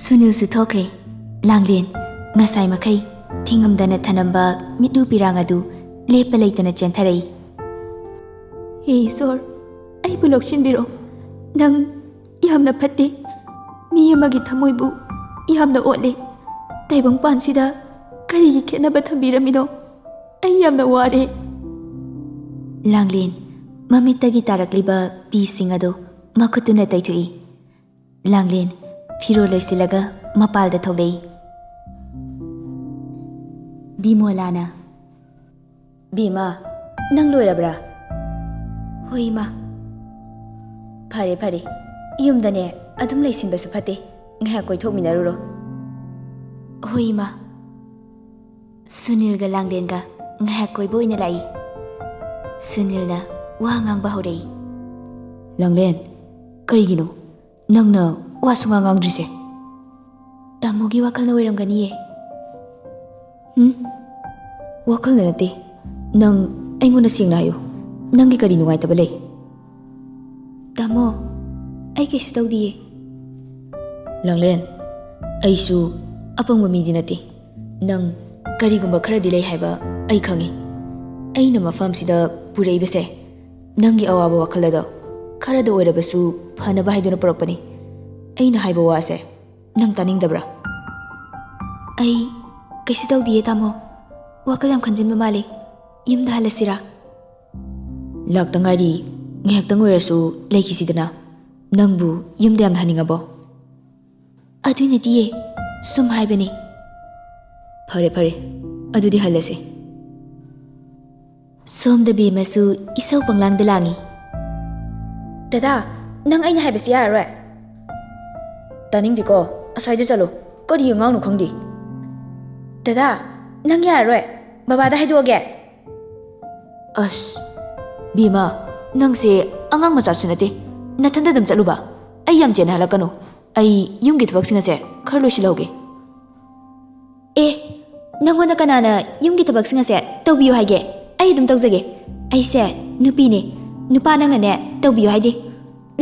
ꯁꯨꯅꯤꯜꯁꯨ ꯊꯣꯛꯈ꯭ꯔꯦ꯫ ꯂꯥꯡꯂꯦꯟ, ꯉꯁꯥꯏ ꯃꯈꯩ ꯊꯤꯡꯉꯝꯗꯅ ꯊꯅꯝꯕ ꯃꯤꯠꯂꯨ ꯄꯤꯔꯥꯡ ꯑꯗꯨ ꯂꯦꯞꯄ ꯂꯩꯇꯅ ꯆꯦꯟꯊꯔꯛꯏ꯫ "ꯍꯦ ꯏꯁꯣꯔ, ꯑꯩꯕꯨ ꯂꯧꯁꯤꯟꯕꯤꯔꯣ꯫ ꯅꯪ ꯌꯥꯝꯅ ꯐꯠꯇꯦ꯫ ꯃꯤ ꯑꯃꯒꯤ ꯊꯃꯣꯏꯕꯨ ꯌꯥꯝꯅ ꯑꯣꯠꯂꯦ꯫ ꯇꯥꯏꯕꯪꯄꯥꯟꯁꯤꯗ ꯀꯔꯤꯒꯤ ꯈꯦꯠꯅꯕ ꯊꯝꯕꯤꯔꯝꯃꯤꯅꯣ? ꯑꯩ ꯌꯥꯝꯅ ꯋꯥꯔꯦ꯫" ꯂꯥꯡꯂꯦꯟ, ꯃꯃꯤꯠꯇꯒꯤ ꯇꯥꯔꯛꯂꯤꯕ ꯄꯤꯁꯤꯡ ꯑꯗꯨ ꯃꯈꯨꯠꯇꯨꯅ ꯇꯩꯊꯣꯛꯏ꯫ ꯂꯥꯡꯂꯦꯟ ꯐꯤꯔꯣꯜ ꯂꯣꯏꯁꯤꯜꯂꯒ ꯃꯄꯥꯜꯗ ꯊꯣꯛꯂꯛꯏ꯫ ꯕꯤꯃꯣꯂꯥꯅ, "ꯕꯤꯃꯥ, ꯅꯪ ꯂꯣꯏꯔꯕ꯭ꯔꯥ?" "ꯍꯣꯏ, ꯏꯃꯥ꯫" "ꯐꯔꯦ, ꯐꯔꯦ꯫ ꯌꯨꯝꯗꯅꯦ ꯑꯗꯨꯝ ꯂꯩꯁꯤꯟꯕꯁꯨ ꯐꯠꯇꯦ꯫ ꯉꯥꯏꯍꯥꯛ ꯀꯣꯏꯊꯣꯛꯃꯤꯟꯅꯔꯨꯔꯣ꯫" "ꯍꯣꯏ, ꯏꯃꯥ꯫" ꯁꯨꯅꯤꯜꯒ ꯂꯥꯡꯂꯦꯟꯒ ꯉꯥꯏꯍꯥꯛ ꯀꯣꯏꯕ ꯑꯣꯏꯅ ꯂꯥꯛꯏ꯫ ꯁꯨꯅꯤꯜꯅ ꯋꯥ ꯉꯥꯡꯕ ꯍꯧꯔꯛꯏ꯫ "ꯂꯥꯡꯂꯦꯟ, ꯀꯔꯤꯒꯤꯅꯣ ꯅꯪꯅ ꯋꯥ ꯁꯨꯡꯉꯥꯡ ꯉꯥꯡꯗ꯭ꯔꯤꯁꯦ?" "ꯇꯥꯃꯣꯒꯤ ꯋꯥꯈꯜꯅ ꯑꯣꯏꯔꯝꯒꯅꯤꯌꯦ꯫" "ꯍꯨꯝ? ꯋꯥꯈꯜꯅ ꯅꯠꯇꯦ꯫ ꯅꯪ ꯑꯩꯉꯣꯟꯗ ꯁꯦꯡꯅ ꯍꯥꯏꯌꯨ꯫ ꯅꯪꯒꯤ ꯀꯔꯤ ꯅꯨꯡꯉꯥꯏꯇꯕ ꯂꯩ?" "ꯇꯥꯃꯣ, ꯑꯩ ꯀꯩꯁꯨ ꯇꯧꯗꯤꯌꯦ꯫" "ꯂꯥꯡꯂꯦꯟ, ꯑꯩꯁꯨ ꯑꯄꯪꯕ ꯃꯤꯗꯤ ꯅꯠꯇꯦ꯫ ꯅꯪ ꯀꯔꯤꯒꯨꯝꯕ ꯈꯔꯗꯤ ꯂꯩ ꯍꯥꯏꯕ ꯑꯩ ꯈꯪꯉꯤ꯫ ꯑꯩꯅ ꯃꯐꯝꯁꯤꯗ ꯄꯨꯔꯛꯏꯕꯁꯦ ꯅꯪꯒꯤ ꯑꯋꯥꯕ ꯋꯥꯈꯜ ꯑꯗꯣ ꯈꯔꯗ ꯑꯣꯏꯔꯕꯁꯨ ꯐꯅꯕ ꯍꯥꯏꯗꯨꯅ ꯄꯨꯔꯛꯄꯅꯤ꯫ ꯑꯩꯅ ꯍꯥꯏꯕ ꯋꯥꯁꯦ ꯅꯪ ꯇꯥꯅꯤꯡꯗꯕ꯭ꯔꯥ?" "ꯑꯩ ꯀꯩꯁꯨ ꯇꯧꯗꯤꯌꯦ, ꯇꯥꯃꯣ꯫ ꯋꯥꯈꯜ ꯌꯥꯝ ꯈꯟꯖꯤꯟꯕ ꯃꯥꯜꯂꯦ꯫ ꯌꯨꯝꯗ ꯍꯜꯂꯁꯤꯔꯥ?" "ꯂꯥꯛꯇ ꯉꯥꯏꯔꯤ, ꯉꯥꯏꯍꯥꯛꯇꯪ ꯑꯣꯏꯔꯁꯨ ꯂꯩꯈꯤꯁꯤꯗꯅ꯫ ꯅꯪꯕꯨ ꯌꯨꯝꯗ ꯌꯥꯝꯅ ꯍꯟꯅꯤꯡꯉꯕꯣ?" "ꯑꯗꯨꯏ ꯅꯠꯇꯤꯌꯦ, ꯁꯨꯝ ꯍꯥꯏꯕꯅꯦ꯫" "ꯐꯔꯦ, ꯐꯔꯦ, ꯑꯗꯨꯗꯤ ꯍꯜꯂꯁꯦ꯫" ꯁꯣꯝꯗ ꯕꯦꯝꯃꯁꯨ ꯏꯁꯧ ꯄꯪꯂꯥꯡꯗ ꯂꯥꯡꯉꯤ꯫ "ꯗꯗꯥ, ꯅꯪ ꯑꯩꯅ ꯍꯥꯏꯕꯁꯤ ꯌꯥꯔꯔꯣꯏ꯫" "ꯇꯥꯅꯤꯡꯗꯦꯀꯣ, ꯑꯁ꯭ꯋꯥꯏꯗ ꯆꯠꯂꯣ꯫ ꯀꯔꯤ ꯑꯉꯥꯡꯅꯣ ꯈꯪꯗꯦ꯫" "ꯗꯗꯥ, ꯅꯪ ꯌꯥꯔꯔꯣꯏ꯫ ꯕꯕꯥꯗ ꯍꯥꯏꯗꯣꯛꯑꯒꯦ꯫" "ꯑꯁ, ꯕꯦꯝꯃ, ꯅꯪꯁꯦ ꯑꯉꯥꯡ ꯃꯆꯥꯁꯨ ꯅꯠꯇꯦ꯫ ꯅꯊꯟꯗ ꯑꯗꯨꯝ ꯆꯠꯂꯨꯕ꯫ ꯑꯩ ꯌꯥꯝ ꯆꯦꯟꯅꯍꯜꯂꯛꯀꯅꯨ꯫ ꯑꯩ ꯌꯨꯝꯒꯤ ꯊꯕꯛꯁꯤꯡ ꯑꯁꯦ ꯈꯔ ꯂꯣꯏꯁꯤꯜꯍꯧꯒꯦ꯫" "ꯑꯦ, ꯅꯪꯉꯣꯟꯗ ꯀꯅꯥꯅ ꯌꯨꯝꯒꯤ ꯊꯕꯛꯁꯤꯡ ꯑꯁꯦ ꯇꯧꯕꯤꯌꯨ ꯍꯥꯏꯒꯦ? ꯑꯩ ꯑꯗꯨꯝ ꯇꯧꯖꯒꯦ꯫ ꯑꯩꯁꯦ ꯅꯨꯄꯤꯅꯦ, ꯅꯨꯄꯥ ꯅꯪꯅꯅꯦ ꯇꯧꯕꯤꯌꯨ ꯍꯥꯏꯗꯦ꯫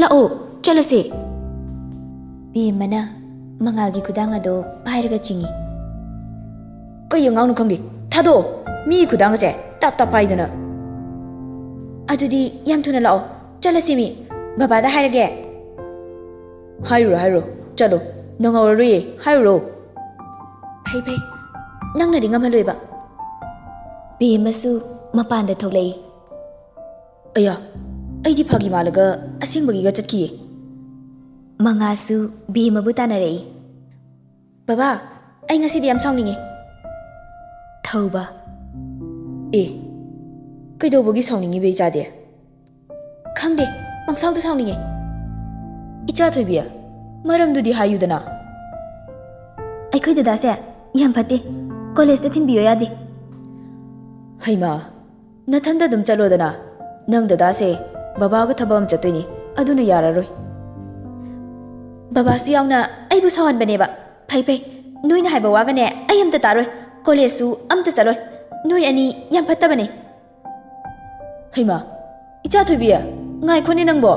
ꯂꯥꯛꯑꯣ, ꯆꯠꯂꯁꯦ꯫" ꯕꯦꯝꯃꯅ ꯃꯉꯥꯜꯒꯤ ꯈꯨꯗꯥꯡ ꯑꯗꯨ ꯄꯥꯏꯔꯒ ꯆꯤꯡꯏ꯫ "ꯀꯩ ꯑꯉꯥꯡꯅꯣ ꯈꯪꯗꯦ, ꯊꯥꯗꯣꯛꯑꯣ꯫ ꯃꯤꯒꯤ ꯈꯨꯗꯥꯡꯒꯁꯦ ꯇꯞ ꯇꯞ ꯄꯥꯏꯗꯅ꯫ ꯑꯗꯨꯗꯤ ꯌꯥꯝ ꯊꯨꯅ ꯂꯥꯛꯑꯣ, ꯆꯠꯂꯁꯤ ꯃꯤ꯫ ꯕꯕꯥꯗ ꯍꯥꯏꯔꯒꯦ꯫" "ꯍꯥꯏꯔꯨꯔꯣ, ꯍꯥꯏꯔꯨꯔꯣ, ꯆꯠꯂꯣ꯫ ꯅꯪꯍꯧꯔꯔꯣꯏꯌꯦ, ꯍꯥꯏꯔꯨꯔꯣ꯫" "ꯐꯩ, ꯐꯩ, ꯅꯪꯅꯗꯤ ꯉꯝꯍꯜꯂꯣꯏꯕ꯫" ꯕꯦꯝꯃꯁꯨ ꯃꯄꯥꯟꯗ ꯊꯣꯛꯂꯛꯏ꯫ "ꯑꯌꯥ, ꯑꯩꯗꯤ ꯐꯥꯒꯤ ꯃꯥꯜꯂꯒ ꯑꯁꯦꯡꯕꯒꯤꯒ ꯆꯠꯈꯤꯌꯦ꯫" ꯃꯉꯥꯜꯁꯨ ꯕꯦꯝꯃꯕꯨ ꯇꯥꯟꯅꯔꯛꯏ꯫ "ꯕꯕꯥ, ꯑꯩ ꯉꯁꯤꯗꯤ ꯌꯥꯝ ꯁꯥꯎꯅꯤꯡꯉꯦ꯫" ꯊꯧꯕ꯫ "ꯑꯦ, ꯀꯩꯗꯧꯕꯒꯤ ꯁꯥꯎꯅꯤꯡꯉꯤꯕ ꯏꯆꯥꯗꯤ?" "ꯈꯪꯗꯦ, ꯄꯪꯁꯥꯎꯗ ꯁꯥꯎꯅꯤꯡꯉꯦ꯫" "ꯏꯆꯥ ꯊꯣꯏꯕꯤ, ꯃꯔꯝꯗꯨꯗꯤ ꯍꯥꯏꯌꯨꯗꯅ꯫" "ꯑꯩꯈꯣꯏ ꯗꯗꯥꯁꯦ ꯌꯥꯝ ꯐꯠꯇꯦ, ꯀꯣꯂꯦꯖꯇ ꯊꯤꯟꯕꯤꯌꯣ ꯌꯥꯗꯦ꯫" "ꯍꯩꯃꯥ, ꯅꯊꯟꯗ ꯑꯗꯨꯝ ꯆꯠꯂꯣꯗꯅ꯫ ꯅꯪ ꯗꯗꯥꯁꯦ ꯕꯕꯥꯒ ꯊꯕꯛ ꯑꯃ ꯆꯠꯇꯣꯏꯅꯤ, ꯑꯗꯨꯅ ꯌꯥꯔꯔꯣꯏ꯫" "ꯕꯕꯥꯁꯨ ꯌꯥꯎꯅ ꯑꯩꯕꯨ ꯁꯥꯎꯍꯟꯕꯅꯦꯕ꯫" "ꯐꯩ, ꯐꯩ, ꯅꯣꯏꯅ ꯍꯥꯏꯕ ꯋꯥꯒꯅꯦ ꯑꯩ ꯑꯝꯇ ꯇꯥꯔꯣꯏ, ꯀꯣꯂꯦꯖꯁꯨ ꯑꯝꯇ ꯆꯠꯂꯣꯏ꯫ ꯅꯣꯏ ꯑꯅꯤ ꯌꯥꯝ ꯐꯠꯇꯕꯅꯦ꯫" "ꯍꯩꯃꯥ, ꯏꯆꯥ ꯊꯣꯏꯕꯤ, ꯉꯥꯏꯈꯣꯅꯦ ꯅꯪꯕꯣ꯫"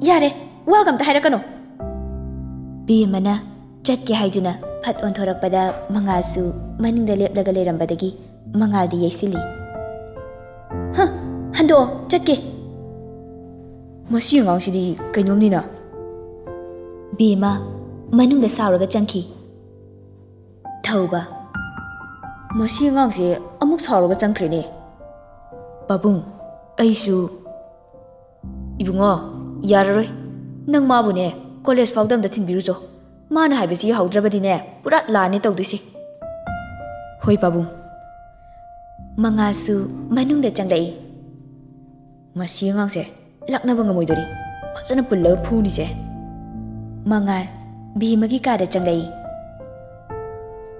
"ꯌꯥꯔꯦ, ꯋꯥꯒ ꯑꯝꯇ ꯍꯥꯏꯔꯛꯀꯅꯣ꯫" ꯕꯦꯝꯃꯅ ꯆꯠꯀꯦ ꯍꯥꯏꯗꯨꯅ ꯐꯠ ꯑꯣꯟꯊꯣꯔꯛꯄꯗ ꯃꯉꯥꯜꯁꯨ ꯃꯅꯤꯡꯗ ꯂꯦꯞꯂꯒ ꯂꯩꯔꯝꯕꯗꯒꯤ ꯃꯉꯥꯜꯗꯤ ꯌꯩꯁꯤꯜꯂꯤ꯫ "ꯍ, ꯍꯟꯗꯣꯛꯑꯣ, ꯆꯠꯀꯦ꯫" "ꯃꯁꯤ ꯑꯉꯥꯡꯁꯤꯗꯤ ꯀꯩꯅꯣꯝꯅꯤꯅ꯫" ꯕꯦꯝꯃ ꯃꯅꯨꯡꯗ ꯁꯥꯎꯔꯒ ꯆꯪꯈꯤ꯫ ꯊꯧꯕ꯫ "ꯃꯁꯤ ꯑꯉꯥꯡꯁꯦ ꯑꯃꯨꯛ ꯁꯥꯎꯔꯒ ꯆꯪꯈ꯭ꯔꯦꯅꯦ꯫" "ꯄꯥꯕꯨꯡ, ꯑꯩꯁꯨ꯫" "ꯏꯕꯨꯡꯉꯣ, ꯌꯥꯔꯔꯣꯏ꯫ ꯅꯪ ꯃꯥꯕꯨꯅꯦ ꯀꯣꯂꯦꯖ ꯐꯥꯎꯗ ꯑꯝꯇ ꯊꯤꯟꯕꯤꯔꯨꯆꯣ꯫ ꯃꯥꯅ ꯍꯥꯏꯕꯁꯤ ꯌꯥꯍꯧꯗ꯭ꯔꯕꯗꯤꯅꯦ ꯄꯨꯔꯥ ꯂꯥꯟꯅꯦ ꯇꯧꯗꯣꯏꯁꯦ꯫" "ꯍꯣꯏ ꯄꯥꯕꯨꯡ꯫" ꯃꯉꯥꯜꯁꯨ ꯃꯅꯨꯡꯗ ꯆꯪꯂꯛꯏ꯫ "ꯃꯁꯤ ꯑꯉꯥꯡꯁꯦ ꯂꯥꯛꯅꯕ ꯉꯝꯃꯣꯏꯗꯣꯔꯤ꯫ ꯐꯖꯅ ꯄꯨꯜꯂꯒ ꯐꯨꯅꯤꯁꯦ꯫" ꯃꯉꯥꯜ ꯕꯦꯝꯃꯒꯤ ꯀꯥꯗ ꯆꯪꯂꯛꯏ꯫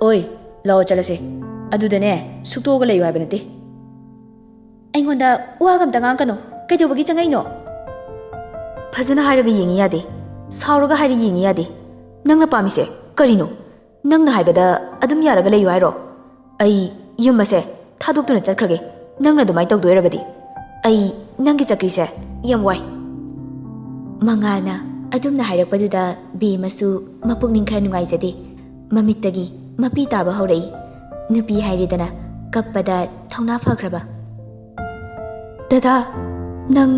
"ꯑꯣꯏ, ꯂꯥꯛꯑꯣ ꯆꯠꯂꯁꯦ꯫ ꯑꯗꯨꯗꯅꯦ ꯁꯨꯛꯇꯣꯛꯑꯒ ꯂꯩꯌꯨ ꯍꯥꯏꯕ ꯅꯠꯇꯦ꯫" "ꯑꯩꯉꯣꯟꯗ ꯋꯥꯒ ꯑꯝꯇ ꯉꯥꯡꯀꯅꯨ꯫ ꯀꯩꯗꯧꯕꯒꯤ ꯆꯪꯉꯛꯏꯅꯣ?" "ꯐꯖꯅ ꯍꯥꯏꯔꯒ ꯌꯦꯡꯉꯤ ꯌꯥꯗꯦ, ꯁꯥꯎꯔꯒ ꯍꯥꯏꯔ ꯌꯦꯡꯉꯤ ꯌꯥꯗꯦ꯫ ꯅꯪꯅ ꯄꯥꯝꯃꯤꯁꯦ ꯀꯔꯤꯅꯣ? ꯅꯪꯅ ꯍꯥꯏꯕꯗ ꯑꯗꯨꯝ ꯌꯥꯔꯒ ꯂꯩꯌꯨ ꯍꯥꯏꯔꯣ? ꯑꯩ ꯌꯨꯝ ꯑꯁꯦ ꯊꯥꯗꯣꯛꯇꯨꯅ ꯆꯠꯈ꯭ꯔꯒꯦ, ꯅꯪꯅ ꯑꯗꯨꯃꯥꯏꯅ ꯇꯧꯗꯣꯏꯔꯕꯗꯤ꯫ ꯑꯩ ꯅꯪꯒꯤ ꯆꯀ꯭ꯔꯤꯁꯦ ꯌꯥꯝ ꯋꯥꯏ꯫" ꯃꯉꯥꯜꯅ ꯑꯗꯨꯝꯅ ꯍꯥꯏꯔꯛꯄꯗꯨꯗ ꯕꯦꯝꯃꯁꯨ ꯃꯄꯨꯛꯅꯤꯡ ꯈꯔ ꯅꯨꯡꯉꯥꯏꯖꯗꯦ꯫ ꯃꯃꯤꯠꯇꯒꯤ ꯃꯄꯤ ꯇꯥꯕ ꯍꯧꯔꯛꯏ꯫ ꯅꯨꯄꯤ ꯍꯥꯏꯔꯦꯗꯅ ꯀꯞꯄꯗ ꯊꯧꯅꯥ ꯐꯈ꯭ꯔꯕ꯫ "ꯗꯗꯥ, ꯅꯪ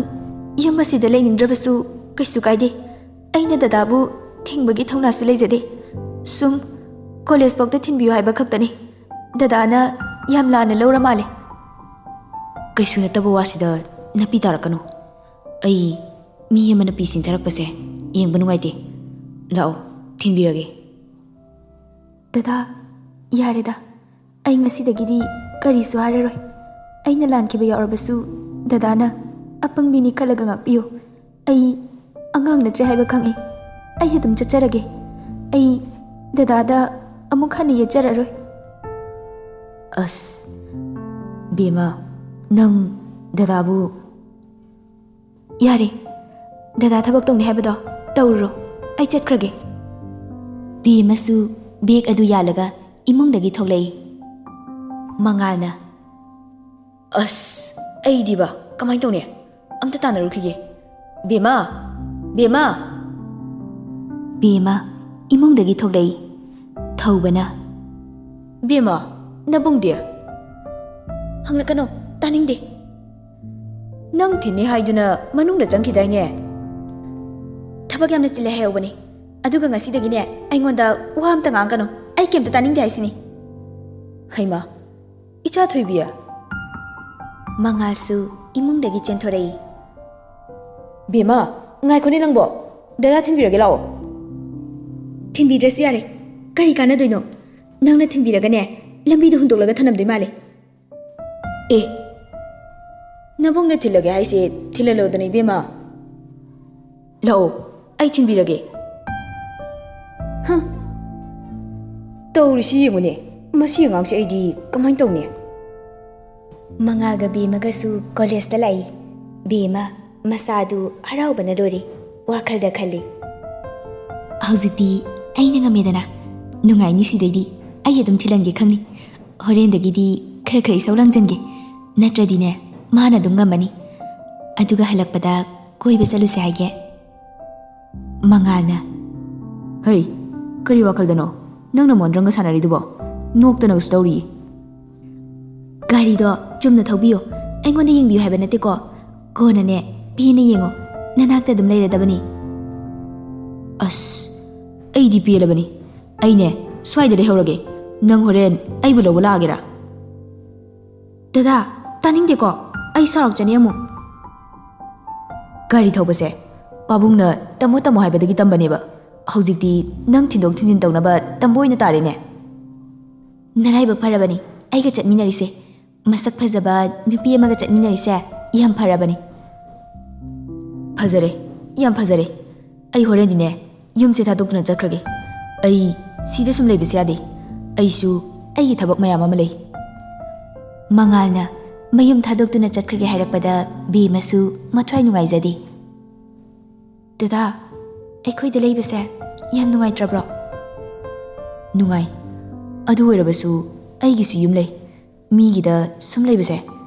ꯌꯨꯝ ꯑꯁꯤꯗ ꯂꯩꯅꯤꯡꯗ꯭ꯔꯕꯁꯨ ꯀꯩꯁꯨ ꯀꯥꯏꯗꯦ꯫ ꯑꯩꯅ ꯗꯗꯥꯕꯨ ꯊꯤꯡꯕꯒꯤ ꯊꯧꯅꯥꯁꯨ ꯂꯩꯖꯗꯦ꯫ ꯁꯨꯝ ꯀꯣꯂꯦꯖ ꯐꯥꯎꯗ ꯊꯤꯟꯕꯤꯌꯨ ꯍꯥꯏꯕ ꯈꯛꯇꯅꯤ꯫ ꯗꯗꯥꯅ ꯌꯥꯝ ꯂꯥꯟꯅ ꯂꯧꯔ ꯃꯥꯜꯂꯦ꯫" "ꯀꯩꯁꯨ ꯅꯠꯇꯕ ꯋꯥꯁꯤꯗ ꯅꯄꯤ ꯇꯥꯔꯛꯀꯅꯨ꯫ ꯑꯩ ꯃꯤ ꯑꯃꯅ ꯄꯤ ꯁꯤꯟꯊꯔꯛꯄꯁꯦ ꯌꯦꯡꯕ ꯅꯨꯡꯉꯥꯏꯇꯦ꯫ ꯂꯥꯛꯑꯣ, ꯊꯤꯟꯕꯤꯔꯒꯦ꯫" "ꯗꯗꯥ, ꯌꯥꯔꯦꯗ꯫ ꯑꯩ ꯉꯁꯤꯗꯒꯤꯗꯤ ꯀꯔꯤꯁꯨ ꯍꯥꯏꯔꯔꯣꯏ꯫ ꯑꯩꯅ ꯂꯥꯟꯈꯤꯕ ꯌꯥꯎꯔꯕꯁꯨ ꯗꯗꯥꯅ ꯑꯄꯪꯕꯤꯅꯤ ꯈꯜꯂꯒ ꯉꯥꯛꯄꯤꯌꯨ꯫ ꯑꯩ ꯑꯉꯥꯡ ꯅꯠꯇ꯭ꯔꯦ ꯍꯥꯏꯕ ꯈꯪꯏ꯫ ꯑꯩ ꯑꯗꯨꯝ ꯆꯠꯆꯔꯒꯦ꯫ ꯑꯩ ꯗꯗꯥꯗ ꯑꯃꯨꯛ ꯍꯟꯅ ꯌꯦꯠꯆꯔꯔꯣꯏ꯫" "ꯑꯁ, ꯕꯦꯝꯃ, ꯅꯪ ꯗꯗꯥꯕꯨ..." "ꯌꯥꯔꯦ, ꯗꯗꯥ ꯊꯕꯛ ꯇꯧꯅꯤ ꯍꯥꯏꯕꯗꯣ ꯇꯧꯔꯨꯔꯣ꯫ ꯑꯩ ꯆꯠꯈ꯭ꯔꯒꯦ꯫" ꯕꯦꯝꯃꯁꯨ ꯕꯦꯒ ꯑꯗꯨ ꯌꯥꯜꯂꯒ ꯏꯃꯨꯡꯗꯒꯤ ꯊꯣꯛꯂꯛꯏ꯫ ꯃꯉꯥꯜꯅ, "ꯑꯁ, ꯑꯩꯗꯤꯕ ꯀꯃꯥꯏꯅ ꯇꯧꯅꯤ? ꯑꯝꯇ ꯇꯥꯟꯅꯔꯨꯈꯤꯒꯦ꯫ ꯕꯦꯝꯃ! ꯕꯦꯝꯃ!" ꯕꯦꯝꯃ ꯏꯃꯨꯡꯗꯒꯤ ꯊꯣꯛꯂꯛꯏ꯫ ꯊꯧꯕꯅ, "ꯕꯦꯝꯃ, ꯅꯕꯨꯡꯗꯤ?" "ꯍꯪꯂꯛꯀꯅꯣ, ꯇꯥꯅꯤꯡꯗꯦ꯫" "ꯅꯪ ꯊꯤꯟꯅꯤ ꯍꯥꯏꯗꯨꯅ ꯃꯅꯨꯡꯗ ꯆꯪꯈꯤꯗꯥꯏꯅꯦ?" "ꯊꯕꯛ ꯌꯥꯝꯅ ꯆꯤꯜꯂꯦ ꯍꯥꯏꯍꯧꯕꯅꯤ꯫ ꯑꯗꯨꯒ ꯉꯁꯤꯗꯒꯤꯅꯦ ꯑꯩꯉꯣꯟꯗ ꯋꯥ ꯑꯝꯇ ꯉꯥꯡꯒꯅꯨ꯫ ꯑꯩ ꯀꯩꯝꯇ ꯇꯥꯅꯤꯡꯗꯦ ꯍꯥꯏꯁꯤꯅꯤ꯫" "ꯍꯩꯃꯥ, ꯏꯆꯥ ꯊꯣꯏꯕꯤ!" ꯃꯉꯥꯜꯁꯨ ꯏꯃꯨꯡꯗꯒꯤ ꯆꯦꯟꯊꯣꯔꯛꯏ꯫ "ꯕꯦꯝꯃ, ꯉꯥꯏꯈꯣꯅꯦ ꯅꯪꯕꯣ꯫ ꯗꯗꯥ ꯊꯤꯟꯕꯤꯔꯒꯦ ꯂꯥꯛꯑꯣ꯫" "ꯊꯤꯟꯕꯤꯗ꯭ꯔꯁꯨ ꯌꯥꯔꯦ꯫ ꯀꯔꯤ ꯀꯥꯟꯅꯗꯣꯏꯅꯣ? ꯅꯪꯅ ꯊꯤꯟꯕꯤꯔꯒꯅꯦ ꯂꯝꯕꯤꯗ ꯍꯨꯟꯗꯣꯛꯂꯒ ꯊꯅꯝꯗꯣꯏ ꯃꯥꯜꯂꯦ꯫" "ꯑꯦ, ꯅꯕꯨꯡꯅ ꯊꯤꯜꯂꯒꯦ ꯍꯥꯏꯁꯦ ꯊꯤꯜꯍꯜꯂꯣꯗꯅ, ꯏꯕꯦꯝꯃ꯫ ꯂꯥꯛꯑꯣ, ꯑꯩ ꯊꯤꯟꯕꯤꯔꯒꯦ꯫" ꯍ, ꯇꯧꯔꯤꯁꯤ ꯌꯦꯡꯉꯨꯅꯦ, ꯃꯁꯤ ꯑꯉꯥꯡꯁꯦ ꯑꯩꯗꯤ ꯀꯃꯥꯏꯅ ꯇꯧꯅꯤ? ꯃꯉꯥꯜꯒ ꯕꯦꯝꯃꯒꯁꯨ ꯀꯣꯂꯦꯖꯇ ꯂꯥꯛꯏ꯫ ꯕꯦꯝꯃ ꯃꯁꯥꯗꯨ ꯍꯔꯥꯎꯕꯅ ꯂꯣꯏꯔꯦ꯫ ꯋꯥꯈꯜꯗ ꯈꯜꯂꯤ, "ꯍꯧꯖꯤꯛꯇꯤ ꯑꯩꯅ ꯉꯝꯃꯦꯗꯅ, ꯅꯨꯡꯉꯥꯏꯅꯤ ꯁꯤꯗꯩꯗꯤ꯫ ꯑꯩ ꯑꯗꯨꯝ ꯊꯤꯜꯍꯟꯒꯦ ꯈꯪꯅꯤ꯫ ꯍꯣꯔꯦꯟꯗꯒꯤꯗꯤ ꯈꯔ ꯈꯔ ꯏꯁꯧ ꯂꯥꯡꯖꯟꯒꯦ, ꯅꯠꯇ꯭ꯔꯗꯤꯅꯦ ꯃꯥꯅ ꯑꯗꯨꯝ ꯉꯝꯃꯅꯤ꯫ ꯑꯗꯨꯒ ꯍꯜꯂꯛꯄꯗ ꯀꯣꯏꯕ ꯆꯠꯂꯨꯁꯦ ꯍꯥꯏꯒꯦ꯫" ꯃꯉꯥꯜꯅ, "ꯍꯩ, ꯀꯔꯤ ꯋꯥꯈꯜꯗꯅꯣ ꯅꯪꯅ ꯃꯣꯟꯗ꯭ꯔꯪꯒ ꯁꯥꯟꯅꯔꯤꯗꯨꯕꯣ? ꯅꯣꯛꯇꯅꯒꯁꯨ ꯇꯧꯔꯤꯌꯦ꯫ ꯒꯥꯔꯤꯗꯣ ꯆꯨꯝꯅ ꯊꯧꯕꯤꯌꯨ, ꯑꯩꯉꯣꯟꯗ ꯌꯦꯡꯕꯤꯌꯨ ꯍꯥꯏꯕ ꯅꯠꯇꯦꯀꯣ꯫ ꯀꯣꯟꯅꯅꯦ, ꯄꯦꯟꯅ ꯌꯦꯡꯉꯣ, ꯅꯅꯥꯛꯇ ꯑꯗꯨꯝ ꯂꯩꯔꯗꯕꯅꯤ꯫" ꯑꯁ, ꯑꯩꯗꯤ ꯄꯦꯜꯂꯕꯅꯤ꯫ ꯑꯩꯅꯦ, ꯁ꯭ꯋꯥꯏꯗ ꯂꯩꯍꯧꯔꯒꯦ꯫ ꯅꯪ ꯍꯣꯔꯦꯟ ꯑꯩꯕꯨ ꯂꯧꯕ ꯂꯥꯛꯑꯒꯦꯔꯥ? ꯗꯗꯥ, ꯇꯥꯅꯤꯡꯗꯦꯀꯣ, ꯑꯩ ꯁꯥꯎꯔꯛꯆꯅꯤ ꯑꯃꯨꯛ꯫ ꯒꯥꯔꯤ ꯊꯧꯕꯁꯦ ꯄꯥꯕꯨꯡꯅ "ꯇꯝꯃꯣ, ꯇꯝꯃꯣ" ꯍꯥꯏꯕꯗꯒꯤ ꯇꯝꯕꯅꯦꯕ꯫ ꯍꯧꯖꯤꯛꯇꯤ ꯅꯪ ꯊꯤꯟꯗꯣꯛ ꯊꯤꯟꯖꯤꯟ ꯇꯧꯅꯕ ꯇꯝꯕ ꯑꯣꯏꯅ ꯇꯥꯔꯦꯅꯦ꯫ ꯅꯔꯥꯏꯕꯛ ꯐꯔꯕꯅꯤ ꯑꯩꯒ ꯆꯠꯃꯤꯟꯅꯔꯤꯁꯦ꯫ ꯃꯁꯛ ꯐꯖꯕ ꯅꯨꯄꯤ ꯑꯃꯒ ꯆꯠꯃꯤꯟꯅꯔꯤꯁꯦ ꯌꯥꯝ ꯐꯔꯕꯅꯤ꯫ ꯐꯖꯔꯦ, ꯌꯥꯝ ꯐꯖꯔꯦ꯫ ꯑꯩ ꯍꯣꯔꯦꯟꯗꯤꯅꯦ, ꯌꯨꯝꯁꯦ ꯊꯥꯗꯣꯛꯇꯨꯅ ꯆꯠꯈ꯭ꯔꯒꯦ꯫ ꯑꯩ ꯁꯤꯗ ꯁꯨꯝ ꯂꯩꯕꯁꯦ ꯌꯥꯗꯦ꯫ ꯑꯩꯁꯨ ꯑꯩꯒꯤ ꯊꯕꯛ ꯃꯌꯥꯝ ꯑꯃ ꯂꯩ꯫ ꯃꯉꯥꯜꯅ ꯃꯌꯨꯝ ꯊꯥꯗꯣꯛꯇꯨꯅ ꯆꯠꯈ꯭ꯔꯒꯦ ꯍꯥꯏꯔꯛꯄꯗ ꯕꯦꯝꯃꯁꯨ ꯃꯊ꯭ꯋꯥꯏ ꯅꯨꯡꯉꯥꯏꯖꯗꯦ꯫ "ꯗꯗꯥ, ꯑꯩꯈꯣꯏꯗ ꯂꯩꯕꯁꯦ ꯌꯥꯝ ꯅꯨꯡꯉꯥꯏꯇ꯭ꯔꯕ꯭ꯔꯣ?" "ꯅꯨꯡꯉꯥꯏ꯫ ꯑꯗꯨ ꯑꯣꯏꯔꯕꯁꯨ ꯑꯩꯒꯤꯁꯨ ꯌꯨꯝ ꯂꯩ꯫ ꯃꯤꯒꯤꯗ ꯁꯨꯝ ꯂꯩꯕꯁꯦ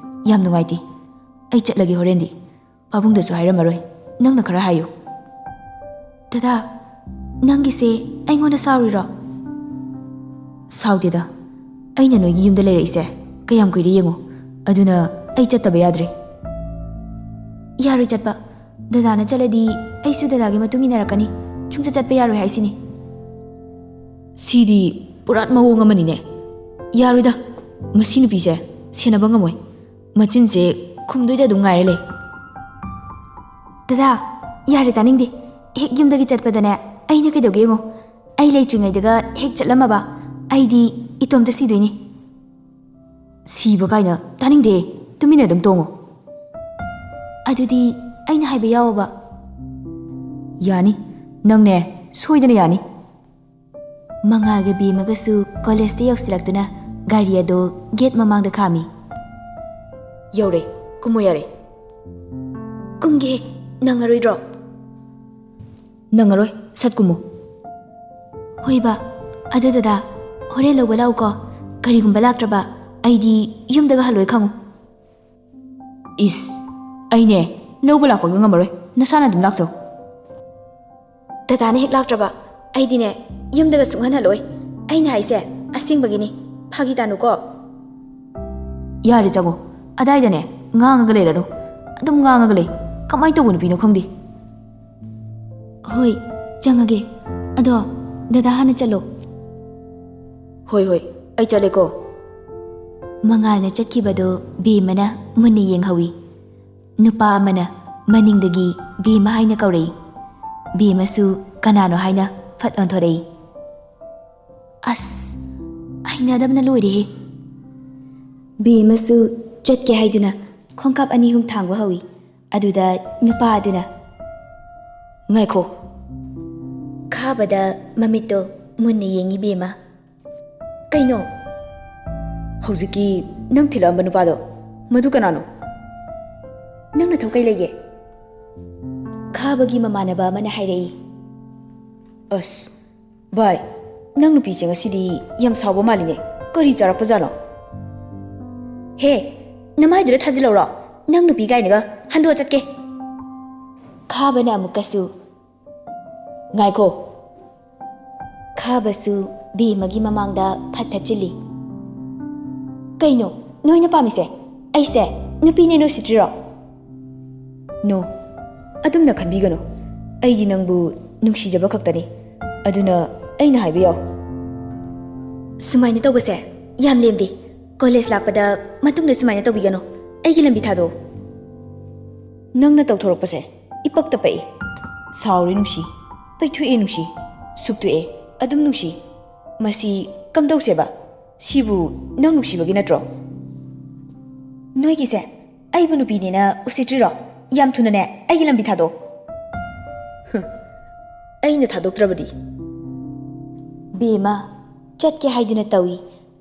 ꯌꯥꯝ ꯅꯨꯡꯉꯥꯏꯇꯦ꯫ ꯑꯩ ꯆꯠꯂꯒꯦ ꯍꯣꯔꯦꯟꯗꯤ꯫ ꯄꯥꯕꯨꯡꯗꯁꯨ ꯍꯥꯏꯔꯝꯃꯔꯣꯏ꯫ ꯅꯪꯅ ꯈꯔ ꯍꯥꯏꯌꯨ꯫" "ꯗꯗꯥ, ꯅꯪꯒꯤꯁꯦ ꯑꯩꯉꯣꯟꯗ ꯁꯥꯎꯔꯤꯔꯣ?" "ꯁꯥꯎꯗꯦꯗ꯫ ꯑꯩꯅ ꯅꯣꯏꯒꯤ ꯌꯨꯝꯗ ꯂꯩꯔꯛꯏꯁꯦ ꯀꯌꯥꯝ ꯀꯨꯏꯔꯦ ꯌꯦꯡꯉꯨ꯫ ꯑꯗꯨꯅ ꯑꯩ ꯆꯠꯇꯕ ꯌꯥꯗ꯭ꯔꯦ꯫" "ꯌꯥꯔꯣꯏ ꯆꯠꯄ꯫ ꯗꯗꯥꯅ ꯆꯠꯂꯗꯤ ꯑꯩꯁꯨ ꯗꯗꯥꯒꯤ ꯃꯇꯨꯡ ꯏꯟꯅꯔꯛꯀꯅꯤ꯫ ꯁꯨꯡꯆꯠ ꯆꯠꯄ ꯌꯥꯔꯣꯏ ꯍꯥꯏꯁꯤꯅꯤ꯫" "ꯁꯤꯗꯤ ꯄꯨꯔꯥ ꯃꯑꯣꯡ ꯑꯃꯅꯤꯅꯦ꯫ ꯌꯥꯔꯣꯏꯗ, ꯃꯁꯤ ꯅꯨꯄꯤꯁꯦ ꯁꯦꯟꯅꯕ ꯉꯝꯃꯣꯏ꯫ ꯃꯆꯤꯟꯁꯦ ꯈꯨꯝꯗꯣꯏꯗ ꯑꯗꯨꯝ ꯉꯥꯏꯔ ꯂꯩ꯫" "ꯗꯗꯥ, ꯌꯥꯔꯦ, ꯇꯥꯅꯤꯡꯗꯦ꯫ ꯍꯦꯛ ꯌꯨꯝꯗꯒꯤ ꯆꯠꯄꯗꯅꯦ, ꯑꯩꯅ ꯀꯩꯗꯧꯒꯦ ꯌꯦꯡꯉꯣ꯫ ꯑꯩ ꯂꯩꯇ꯭ꯔꯤꯉꯩꯗꯒ ꯍꯦꯛ ꯆꯠꯂꯝꯃꯕ, ꯑꯩꯗꯤ ꯏꯇꯣꯝꯇ ꯁꯤꯗꯣꯏꯅꯤ꯫" "ꯁꯤꯕ ꯀꯥꯏꯅ ꯇꯥꯅꯤꯡꯗꯦ꯫ ꯇꯨꯃꯤꯟꯅ ꯑꯗꯨꯝ ꯇꯣꯡꯉꯣ꯫" "ꯑꯗꯨꯗꯤ ꯑꯩꯅ ꯍꯥꯏꯕ ꯌꯥꯎꯕ?" "ꯌꯥꯅꯤ꯫ ꯅꯪꯅꯦ, ꯁꯣꯏꯗꯅ ꯌꯥꯅꯤ꯫" ꯃꯉꯥꯜꯒ ꯕꯦꯝꯃꯒꯁꯨ ꯀꯣꯂꯦꯖꯇ ꯌꯧꯁꯤꯜꯂꯛꯇꯨꯅ ꯒꯥꯔꯤ ꯑꯗꯨ ꯒꯦꯠ ꯃꯃꯥꯡꯗ ꯈꯥꯝꯃꯤ꯫ "ꯌꯧꯔꯦ, ꯀꯨꯝꯃꯣ ꯌꯥꯔꯦ꯫" "ꯀꯨꯝꯒꯦ, ꯅꯪꯉꯔꯣꯏꯗ꯭ꯔꯣ?" "ꯅꯪꯉꯔꯣꯏ, ꯁꯠ ꯀꯨꯝꯃꯣ꯫" "ꯍꯣꯏꯕ, ꯑꯗꯨ ꯗꯗꯥ, ꯍꯣꯔꯦꯟ ꯂꯧꯕ ꯂꯥꯛꯎꯀꯣ꯫ ꯀꯔꯤꯒꯨꯝꯕ ꯂꯥꯛꯇ꯭ꯔꯕ, ꯑꯩꯗꯤ ꯌꯨꯝꯗꯒ ꯍꯜꯂꯣꯏ ꯈꯪꯉꯨ꯫" "ꯏꯁ, ꯑꯩꯅꯦ, ꯂꯧꯕ ꯂꯥꯛꯄꯒ ꯉꯝꯃꯔꯣꯏ, ꯅꯁꯥꯅ ꯑꯗꯨꯝ ꯂꯥꯛꯆꯧ꯫" ꯗꯗꯥꯅ ꯍꯦꯛ ꯂꯥꯛꯇ꯭ꯔꯕ ꯑꯩꯗꯤꯅꯦ, ꯌꯨꯝꯗꯒ ꯁꯨꯡꯍꯟ ꯍꯜꯂꯣꯏ꯫ ꯑꯩꯅ ꯍꯥꯏꯁꯦ ꯑꯁꯦꯡꯕꯒꯤꯅꯤ, ꯐꯥꯒꯤ ꯇꯥꯅꯨꯀꯣ꯫ ꯌꯥꯔꯦ, ꯆꯪꯉꯣ꯫ ꯑꯗꯥꯏꯗꯅꯦ ꯉꯥꯡꯉꯒ ꯂꯩꯔꯅꯨ꯫ ꯑꯗꯨꯝ ꯉꯥꯡꯉꯒ ꯂꯩ꯫ ꯀꯃꯥꯏꯅ ꯇꯧꯕ ꯅꯨꯄꯤꯅꯣ ꯈꯪꯗꯦ꯫ ꯍꯣꯏ, ꯆꯪꯉꯒꯦ꯫ ꯑꯗꯣ ꯗꯗꯥ ꯍꯥꯟꯅ ꯆꯠꯂꯣ꯫ ꯍꯣꯏ, ꯍꯣꯏ, ꯑꯩ ꯆꯠꯂꯦꯀꯣ꯫ ꯃꯉꯥꯜꯅ ꯆꯠꯈꯤꯕꯗꯨ ꯕꯦꯝꯃꯅ ꯃꯨꯟꯅ ꯌꯦꯡꯍꯧꯏ꯫ ꯅꯨꯄꯥ ꯑꯃꯅ ꯃꯅꯤꯡꯗꯒꯤ ꯕꯦꯝꯃ ꯍꯥꯏꯅ ꯀꯧꯔꯛꯏ꯫ ꯕꯦꯝꯃꯁꯨ ꯀꯅꯥꯅꯣ ꯍꯥꯏꯅ ꯐꯠ ꯑꯣꯟꯊꯣꯔꯛꯏ꯫ ꯑꯁ, ꯍꯩꯅꯗꯕꯅ ꯂꯣꯏꯔꯦꯍꯦ꯫ ꯕꯦꯝꯃꯁꯨ ꯆꯠꯀꯦ ꯍꯥꯏꯗꯨꯅ ꯈꯣꯡꯀꯥꯞ ꯑꯅꯤ ꯑꯍꯨꯝ ꯊꯥꯡꯕ ꯍꯧꯏ꯫ ꯑꯗꯨꯗ ꯅꯨꯄꯥ ꯑꯗꯨꯅ, "ꯉꯥꯏꯈꯣ!" ꯈꯥꯕꯗ ꯃꯃꯤꯠꯇꯣ ꯃꯨꯟꯅ ꯌꯦꯡꯉꯤ ꯕꯦꯝꯃ꯫ "ꯀꯩꯅꯣ?" "ꯍꯧꯖꯤꯛꯀꯤ ꯅꯪ ꯊꯤꯜꯂꯛꯑꯝꯕ ꯅꯨꯄꯥꯗꯣ, ꯃꯗꯨ ꯀꯅꯥꯅꯣ?" "ꯅꯪ ꯅꯊꯧ ꯀꯩ ꯂꯩꯒꯦ?" ꯈꯥꯕꯒꯤ ꯃꯃꯥꯟꯅꯕ ꯑꯃꯅ ꯍꯥꯏꯔꯛꯏ꯫ "ꯑꯁ, ꯚꯥꯏ, ꯅꯪ ꯅꯨꯄꯤꯁꯦ ꯉꯁꯤꯗꯤ ꯌꯥꯝ ꯁꯥꯎꯕ ꯃꯥꯜꯂꯤꯅꯦ꯫ ꯀꯔꯤ ꯆꯥꯔꯛꯄꯖꯥꯠꯅꯣ?" "ꯍꯦ, ꯅꯃꯥꯏꯗꯨꯗ ꯊꯥꯖꯤꯜꯂꯧꯔꯣ꯫ ꯅꯪ ꯅꯨꯄꯤ ꯀꯥꯏꯅꯒ ꯍꯟꯗꯣꯛꯑ ꯆꯠꯀꯦ!" ꯈꯥꯕꯅ ꯑꯃꯨꯛꯀꯁꯨ, "ꯉꯥꯏꯈꯣ!" ꯈꯥꯕꯁꯨ ꯕꯦꯝꯃꯒꯤ ꯃꯃꯥꯡꯗ ꯐꯠ ꯊꯠꯆꯤꯜꯂꯤ꯫ "ꯀꯩꯅꯣ ꯅꯣꯏꯅ ꯄꯥꯝꯃꯤꯁꯦ? ꯑꯩꯁꯦ ꯅꯨꯄꯤꯅꯦꯅ ꯎꯁꯤꯠꯇ꯭ꯔꯤꯔꯣ?" "ꯅꯣ, ꯑꯗꯨꯝꯅ ꯈꯟꯕꯤꯒꯅꯨ꯫ ꯑꯩꯗꯤ ꯅꯪꯕꯨ ꯅꯨꯡꯁꯤꯖꯕ ꯈꯛꯇꯅꯤ꯫ ꯑꯗꯨꯅ ꯑꯩꯅ ꯍꯥꯏꯕ ꯌꯥꯎ꯫" "ꯁꯨꯃꯥꯏꯅ ꯇꯧꯕꯁꯦ ꯌꯥꯝ ꯂꯦꯝꯗꯦ꯫ ꯀꯣꯂꯦꯖ ꯂꯥꯛꯄꯗ ꯃꯇꯨꯡꯗ ꯁꯨꯃꯥꯏꯅ ꯇꯧꯕꯤꯒꯅꯨ꯫ ꯑꯩꯒꯤ ꯂꯝꯕꯤ ꯊꯥꯗꯣꯛꯎ꯫" "ꯅꯪꯅ ꯇꯧꯊꯣꯔꯛꯄꯁꯦ ꯏꯄꯛꯇ ꯄꯛꯏ꯫ ꯁꯥꯎꯔꯦ ꯅꯨꯡꯁꯤ, ꯄꯩꯊꯣꯛꯑꯦ ꯅꯨꯡꯁꯤ, ꯁꯨꯛꯇꯣꯛꯑꯦ ꯑꯗꯨꯝ ꯅꯨꯡꯁꯤ꯫ ꯃꯁꯤ ꯀꯝꯗꯧꯁꯦꯕ? ꯁꯤꯕꯨ ꯅꯪ ꯅꯨꯡꯁꯤꯕꯒꯤ ꯅꯠꯇ꯭ꯔꯣ?" "ꯅꯣꯏꯒꯤꯁꯦ ꯑꯩꯕꯨ ꯅꯨꯄꯤꯅꯦꯅ ꯎꯁꯤꯠꯇ꯭ꯔꯤꯔꯣ? ꯌꯥꯝ ꯊꯨꯅꯅꯦ ꯑꯩꯒꯤ ꯂꯝꯕꯤ ꯊꯥꯗꯣꯛꯑꯣ꯫" "ꯍꯨꯝ, ꯑꯩꯅ ꯊꯥꯗꯣꯛꯇ꯭ꯔꯕꯗꯤ?" ꯕꯦꯝꯃ ꯆꯠꯀꯦ ꯍꯥꯏꯗꯨꯅ ꯇꯧꯏ꯫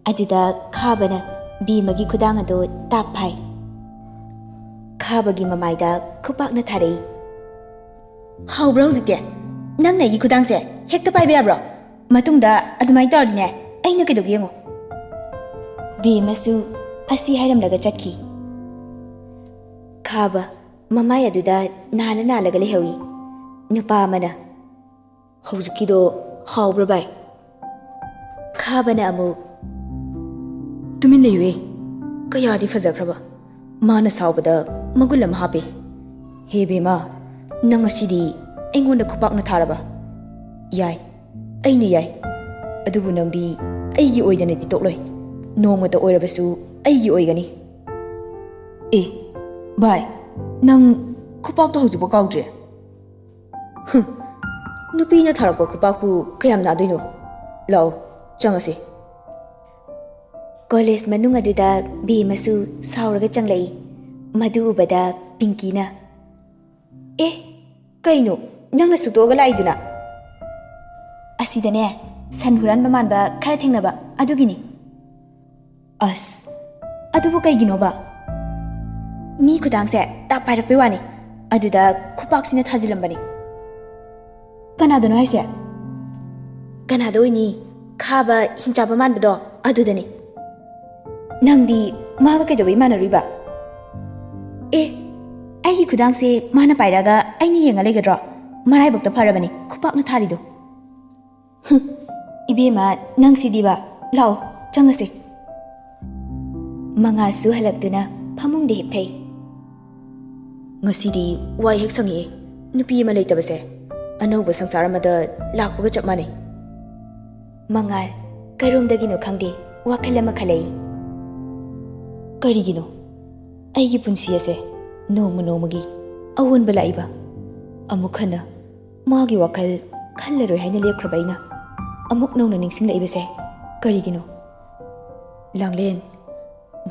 ꯑꯗꯨꯗ ꯈꯥꯕꯅ ꯕꯦꯝꯃꯒꯤ ꯈꯨꯗꯥꯡ ꯑꯗꯨ ꯇꯥꯞ ꯐꯥꯏ꯫ ꯈꯥꯕꯒꯤ ꯃꯃꯥꯏꯗ ꯈꯨꯄꯥꯛꯅ ꯊꯥꯔꯛꯏ꯫ "ꯍꯧꯕ꯭ꯔꯣ ꯍꯧꯖꯤꯛꯇꯤ? ꯅꯪꯅ ꯑꯩꯒꯤ ꯈꯨꯗꯥꯡꯁꯦ ꯍꯦꯛꯇ ꯄꯥꯏꯕ ꯌꯥꯕ꯭ꯔꯣ? ꯃꯇꯨꯡꯗ ꯑꯗꯨꯃꯥꯏꯅ ꯇꯧꯔꯗꯤꯅꯦ, ꯑꯩꯅ ꯀꯩꯗꯧꯒꯦ ꯌꯦꯡꯉꯣ꯫" ꯕꯦꯝꯃꯁꯨ ꯑꯁꯤ ꯍꯥꯏꯔꯝꯂꯒ ꯆꯠꯈꯤ꯫ ꯈꯥꯕ ꯃꯃꯥꯏ ꯑꯗꯨꯗ ꯅꯥꯜꯂ ꯅꯥꯜꯂꯒ ꯂꯩꯍꯧꯏ꯫ ꯅꯨꯄꯥ ꯑꯃꯅ, ꯍꯧꯖꯤꯛꯀꯤꯗꯣ ꯍꯥꯎꯕ꯭ꯔꯥ ꯚꯥꯏ? ꯈꯥꯕꯅ ꯑꯃꯨꯛ, "ꯇꯨꯃꯤꯟ ꯂꯩꯌꯨꯍꯦ, ꯀꯌꯥꯗꯤ ꯐꯖꯈ꯭ꯔꯕ꯫ ꯃꯥꯅ ꯁꯥꯎꯕꯗ ꯃꯒꯨꯟ ꯑꯃ ꯍꯥꯞꯄꯦ꯫ ꯍꯦ ꯕꯦꯝꯃ, ꯅꯪ ꯉꯁꯤꯗꯤ ꯑꯩꯉꯣꯟꯗ ꯈꯨꯄꯥꯛꯅ ꯊꯥꯔꯕ? ꯌꯥꯏ, ꯑꯩꯅ ꯌꯥꯏ꯫ ꯑꯗꯨꯕꯨ ꯅꯪꯗꯤ ꯑꯩꯒꯤ ꯑꯣꯏꯗꯅꯗꯤ ꯇꯣꯛꯂꯣꯏ꯫ ꯅꯣꯡꯃꯇ ꯑꯣꯏꯔꯕꯁꯨ ꯑꯩꯒꯤ ꯑꯣꯏꯒꯅꯤ꯫" "ꯑꯦ, ꯚꯥꯏ, ꯅꯪ ꯈꯨꯄꯥꯛꯇꯣ ꯍꯧꯖꯤꯛꯐꯥꯎ ꯀꯥꯎꯗ꯭ꯔꯤ?" "ꯍꯨꯝ, ꯅꯨꯄꯤꯅ ꯊꯥꯔꯛꯄ ꯈꯨꯄꯥꯛꯄꯨ ꯀꯌꯥꯝ ꯅꯥꯗꯣꯏꯅꯣ? ꯂꯥꯛꯑꯣ, ꯆꯪꯉꯁꯤ꯫" ꯀꯣꯂꯦꯖ ꯃꯅꯨꯡ ꯑꯗꯨꯗ ꯕꯦꯝꯃꯁꯨ ꯁꯥꯎꯔꯒ ꯆꯪꯂꯛꯏ꯫ ꯃꯗꯨ ꯎꯕꯗ ꯄꯤꯡꯀꯤꯅ, "ꯑꯦ, ꯀꯩꯅꯣ, ꯅꯪꯅ ꯁꯨꯛꯇꯣꯛꯑꯒ ꯂꯥꯛꯏꯗꯨꯅ?" "ꯑꯁꯤꯗꯅꯦ, ꯁꯟ ꯍꯨꯔꯥꯟꯕ ꯃꯥꯟꯕ ꯈꯔ ꯊꯦꯡꯅꯕ ꯑꯗꯨꯒꯤꯅꯤ꯫" "ꯑꯁ, ꯑꯗꯨꯕꯨ ꯀꯩꯒꯤꯅꯣꯕ?" "ꯃꯤ ꯈꯨꯗꯥꯡꯁꯦ ꯇꯥꯞ ꯄꯥꯏꯔꯛꯄꯩ ꯋꯥꯅꯤ, ꯑꯗꯨꯗ ꯈꯨꯄꯥꯛꯁꯤꯅ ꯊꯥꯖꯤꯜꯂꯝꯕꯅꯤ꯫" "ꯀꯅꯥꯗꯅꯣ ꯍꯥꯏꯁꯦ?" "ꯀꯅꯥꯗ ꯑꯣꯏꯅꯤ? ꯈꯥꯕ ꯍꯤꯡꯆꯥꯕ ꯃꯥꯟꯕꯗꯣ, ꯑꯗꯨꯗꯅꯤ꯫" "ꯅꯪꯗꯤ ꯃꯥꯒ ꯀꯩꯗꯧꯕꯩ ꯃꯥꯟꯅꯔꯨꯏꯕ?" "ꯑꯦ, ꯑꯩꯒꯤ ꯈꯨꯗꯥꯡꯁꯦ ꯃꯥꯅ ꯄꯥꯏꯔꯛꯑꯒ ꯑꯩꯅ ꯌꯦꯡꯉ ꯂꯩꯒꯗ꯭ꯔꯣ? ꯃꯔꯥꯏꯕꯛꯇ ꯐꯔꯕꯅꯤ ꯈꯨꯄꯥꯛꯅ ꯊꯥꯔꯤꯗꯣ꯫" "ꯍꯨꯝ, ꯏꯕꯦꯝꯃ, ꯅꯪꯁꯤꯗꯤꯕ꯫ ꯂꯥꯛꯑꯣ, ꯆꯪꯉꯁꯦ꯫" ꯃꯉꯥꯜꯁꯨ ꯍꯜꯂꯛꯇꯨꯅ ꯐꯃꯨꯡꯗ ꯍꯤꯞꯊꯩ꯫ "ꯉꯁꯤꯗꯤ ꯋꯥꯏ ꯍꯦꯛ ꯁꯪꯉꯤꯌꯦ, ꯅꯨꯄꯤ ꯑꯃ ꯂꯩꯇꯕꯁꯦ꯫ ꯑꯅꯧꯕ ꯁꯪꯁꯥꯔ ꯑꯃꯗ ꯂꯥꯛꯄꯒ ꯆꯞ ꯃꯥꯟꯅꯩ꯫" ꯃꯉꯥꯜ, ꯀꯔꯣꯝꯗꯒꯤꯅꯣ ꯈꯪꯗꯦ, ꯋꯥꯈꯜ ꯑꯃ ꯈꯜꯂꯛꯏ꯫ "ꯀꯔꯤꯒꯤꯅꯣ ꯑꯩꯒꯤ ꯄꯨꯟꯁꯤ ꯑꯁꯦ ꯅꯣꯡꯃ ꯅꯣꯡꯃꯒꯤ ꯑꯑꯣꯟꯕ ꯂꯥꯛꯏꯕ? ꯑꯃꯨꯛ ꯍꯟꯅ ꯃꯥꯒꯤ ꯋꯥꯈꯜ ꯈꯜꯂꯔꯣꯏ ꯍꯥꯏꯅ ꯂꯦꯞꯈ꯭ꯔꯕ ꯑꯩꯅ ꯑꯃꯨꯛ ꯅꯧꯅ ꯅꯤꯡꯁꯤꯡꯂꯛꯏꯕꯁꯦ ꯀꯔꯤꯒꯤꯅꯣ? ꯂꯥꯡꯂꯦꯟ,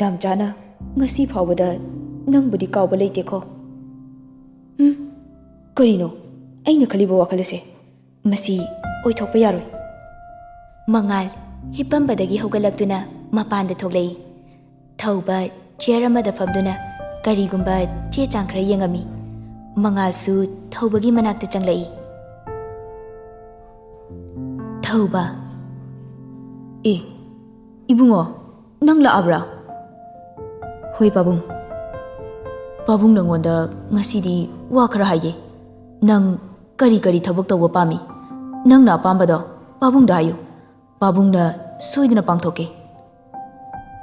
ꯗꯥꯝꯆꯥꯅ ꯉꯁꯤ ꯐꯥꯎꯕꯗ ꯅꯪꯕꯨꯗꯤ ꯀꯥꯎꯕ ꯂꯩꯇꯦꯀꯣ?" "ꯎꯝ, ꯀꯔꯤꯅꯣ ꯑꯩꯅ ꯈꯜꯂꯤꯕ ꯋꯥꯈꯜ ꯑꯁꯦ? ꯃꯁꯤ ꯑꯣꯏꯊꯣꯛꯄ ꯌꯥꯔꯣꯏ꯫" ꯃꯉꯥꯜ ꯍꯤꯞꯄꯝꯕꯗꯒꯤ ꯍꯧꯒꯠꯂꯛꯇꯨꯅ ꯃꯄꯥꯟꯗ ꯊꯣꯛꯂꯛꯏ꯫ ꯊꯧꯕ ꯆꯤꯌꯔ ꯑꯃꯗ ꯐꯝꯗꯨꯅ ꯀꯔꯤꯒꯨꯝꯕ ꯆꯦ ꯆꯥꯡ ꯈꯔ ꯌꯦꯡꯉꯝꯃꯤ꯫ ꯃꯉꯥꯜꯁꯨ ꯊꯧꯕꯒꯤ ꯃꯅꯥꯛꯇ ꯆꯪꯂꯛꯏ꯫ ꯊꯧꯕ, "ꯑꯦ, ꯏꯕꯨꯡꯉꯣ, ꯅꯪ ꯂꯥꯛꯑꯕ꯭ꯔꯥ?" "ꯍꯣꯏ ꯄꯥꯕꯨꯡ꯫ ꯄꯥꯕꯨꯡ, ꯅꯪꯉꯣꯟꯗ ꯉꯁꯤꯗꯤ ꯋꯥ ꯈꯔ ꯍꯥꯏꯒꯦ꯫ ꯅꯪ ꯀꯔꯤ ꯀꯔꯤ ꯊꯕꯛ ꯇꯧꯕ ꯄꯥꯝꯃꯤ? ꯅꯪꯅ ꯑꯄꯥꯝꯕꯗꯣ ꯄꯥꯕꯨꯡꯗ ꯍꯥꯏꯌꯨ꯫ ꯄꯥꯕꯨꯡꯅ ꯁꯣꯏꯗꯅ ꯄꯥꯡꯊꯣꯛꯀꯦ꯫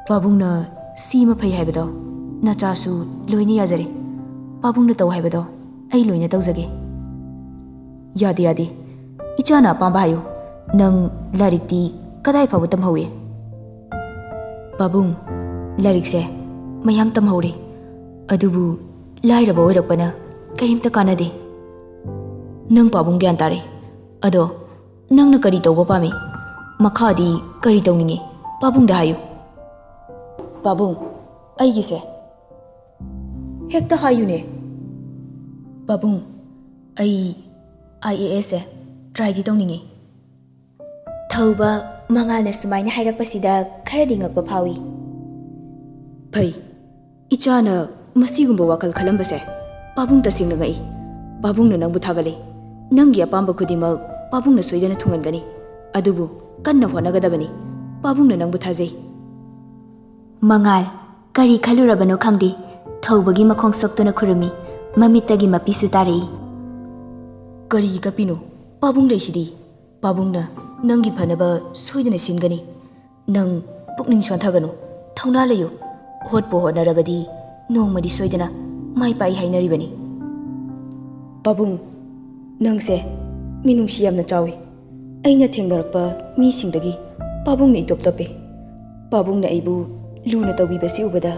ꯄꯥꯕꯨꯡꯅ ꯁꯤꯃ ꯐꯩ ꯍꯥꯏꯕꯗꯣ ꯅꯆꯥꯁꯨ ꯂꯣꯏꯅ ꯌꯥꯖꯔꯦ꯫ ꯄꯥꯕꯨꯡꯅ ꯇꯧ ꯍꯥꯏꯕꯗꯣ ꯑꯩ ꯂꯣꯏꯅ ꯇꯧꯖꯒꯦ꯫ ꯌꯥꯗꯦ, ꯌꯥꯗꯦ꯫ ꯏꯆꯥꯅ ꯑꯄꯥꯝꯕ ꯍꯥꯏꯌꯨ꯫ ꯅꯪ ꯂꯥꯏꯔꯤꯛꯇꯤ ꯀꯗꯥꯏ ꯐꯥꯎꯕ ꯇꯝꯍꯧꯏ? ꯄꯥꯕꯨꯡ, ꯂꯥꯏꯔꯤꯛꯁꯦ ꯃꯌꯥꯝ ꯇꯝꯍꯧꯔꯦ, ꯑꯗꯨꯕꯨ ꯂꯥꯏꯔꯕ ꯑꯣꯏꯔꯛꯄꯅ ꯀꯔꯤꯝꯇ ꯀꯥꯟꯅꯗꯦ꯫ ꯅꯪ ꯄꯥꯕꯨꯡ ꯒ꯭ꯌꯥꯟ ꯇꯥꯔꯦ꯫ ꯑꯗꯣ ꯅꯪꯅ ꯀꯔꯤ ꯇꯧꯕ ꯄꯥꯝꯃꯤ? ꯃꯈꯥꯗꯤ ꯀꯔꯤ ꯇꯧꯅꯤꯡꯉꯤ? ꯄꯥꯕꯨꯡꯗ ꯍꯥꯏꯌꯨ꯫ ꯄꯥꯕꯨꯡ, ꯑꯩꯒꯤꯁꯦ ꯍꯦꯛꯇ ꯍꯥꯏꯌꯨꯅꯦ꯫ ꯄꯥꯕꯨꯡ, ꯑꯩ IAS ꯁꯦ try ꯗꯤ ꯇꯧꯅꯤꯡꯉꯤ꯫ ꯊꯧꯕ ꯃꯉꯥꯜꯅ ꯁꯨꯃꯥꯏꯅ ꯍꯥꯏꯔꯛꯄꯁꯤꯗ ꯈꯔꯗꯤ ꯉꯛꯄ ꯐꯥꯎꯏ꯫ ꯐꯩ, ꯏꯆꯥꯅ ꯃꯁꯤꯒꯨꯝꯕ ꯋꯥꯈꯜ ꯈꯜꯂꯝꯕꯁꯦ ꯄꯥꯕꯨꯡ ꯇꯁꯦꯡꯅ ꯉꯛꯏ꯫ ꯄꯥꯕꯨꯡꯅ ꯅꯪꯕꯨ ꯊꯥꯒꯠꯂꯤ꯫ ꯅꯪꯒꯤ ꯑꯄꯥꯝꯕ ꯈꯨꯗꯤꯡꯃꯛ ꯄꯥꯕꯨꯡꯅ ꯁꯣꯏꯗꯅ ꯊꯨꯡꯍꯟꯒꯅꯤ꯫ ꯑꯗꯨꯕꯨ ꯀꯟꯅ ꯍꯣꯠꯅꯒꯗꯕꯅꯤ꯫ ꯄꯥꯕꯨꯡꯅ ꯅꯪꯕꯨ ꯊꯥꯖꯩ꯫ ꯃꯉꯥꯜ, ꯀꯔꯤ ꯈꯜꯂꯨꯔꯕꯅꯣ ꯈꯪꯗꯦ, ꯊꯧꯕꯒꯤ ꯃꯈꯣꯡ ꯁꯣꯛꯇꯨꯅ ꯈꯨꯔꯨꯝꯃꯤ꯫ ꯃꯃꯤꯠꯇꯒꯤ ꯃꯄꯤꯁꯨ ꯇꯥꯔꯛꯏ꯫ ꯀꯔꯤꯒꯤ ꯀꯞꯄꯤꯅꯣ? ꯄꯥꯕꯨꯡ ꯂꯩꯁꯤꯗꯤ꯫ ꯄꯥꯕꯨꯡꯅ ꯅꯪꯒꯤ ꯐꯅꯕ ꯁꯣꯏꯗꯅ ꯁꯤꯟꯒꯅꯤ꯫ ꯅꯪ ꯄꯨꯛꯅꯤꯡ ꯁꯣꯟꯊꯒꯅꯨ, ꯊꯧꯅꯥ ꯂꯩꯌꯨ꯫ ꯍꯣꯠꯄꯨ ꯍꯣꯠꯅꯔꯕꯗꯤ ꯅꯣꯡꯃꯗꯤ ꯁꯣꯏꯗꯅ ꯃꯥꯏ ꯄꯥꯛꯏ ꯍꯥꯏꯅꯔꯤꯕꯅꯤ꯫ ꯄꯥꯕꯨꯡ, ꯅꯪꯁꯦ ꯃꯤꯅꯨꯡꯁꯤ ꯌꯥꯝꯅ ꯆꯥꯎꯏ꯫ ꯑꯩꯅ ꯊꯦꯡꯅꯔꯛꯄ ꯃꯤꯁꯤꯡꯗꯒꯤ ꯄꯥꯕꯨꯡꯅ ꯏꯇꯣꯞ ꯇꯣꯞꯄꯤ꯫ ꯄꯥꯕꯨꯡꯅ ꯑꯩꯕꯨ ꯂꯨꯅ ꯇꯧꯕꯤꯕꯁꯤ ꯎꯕꯗ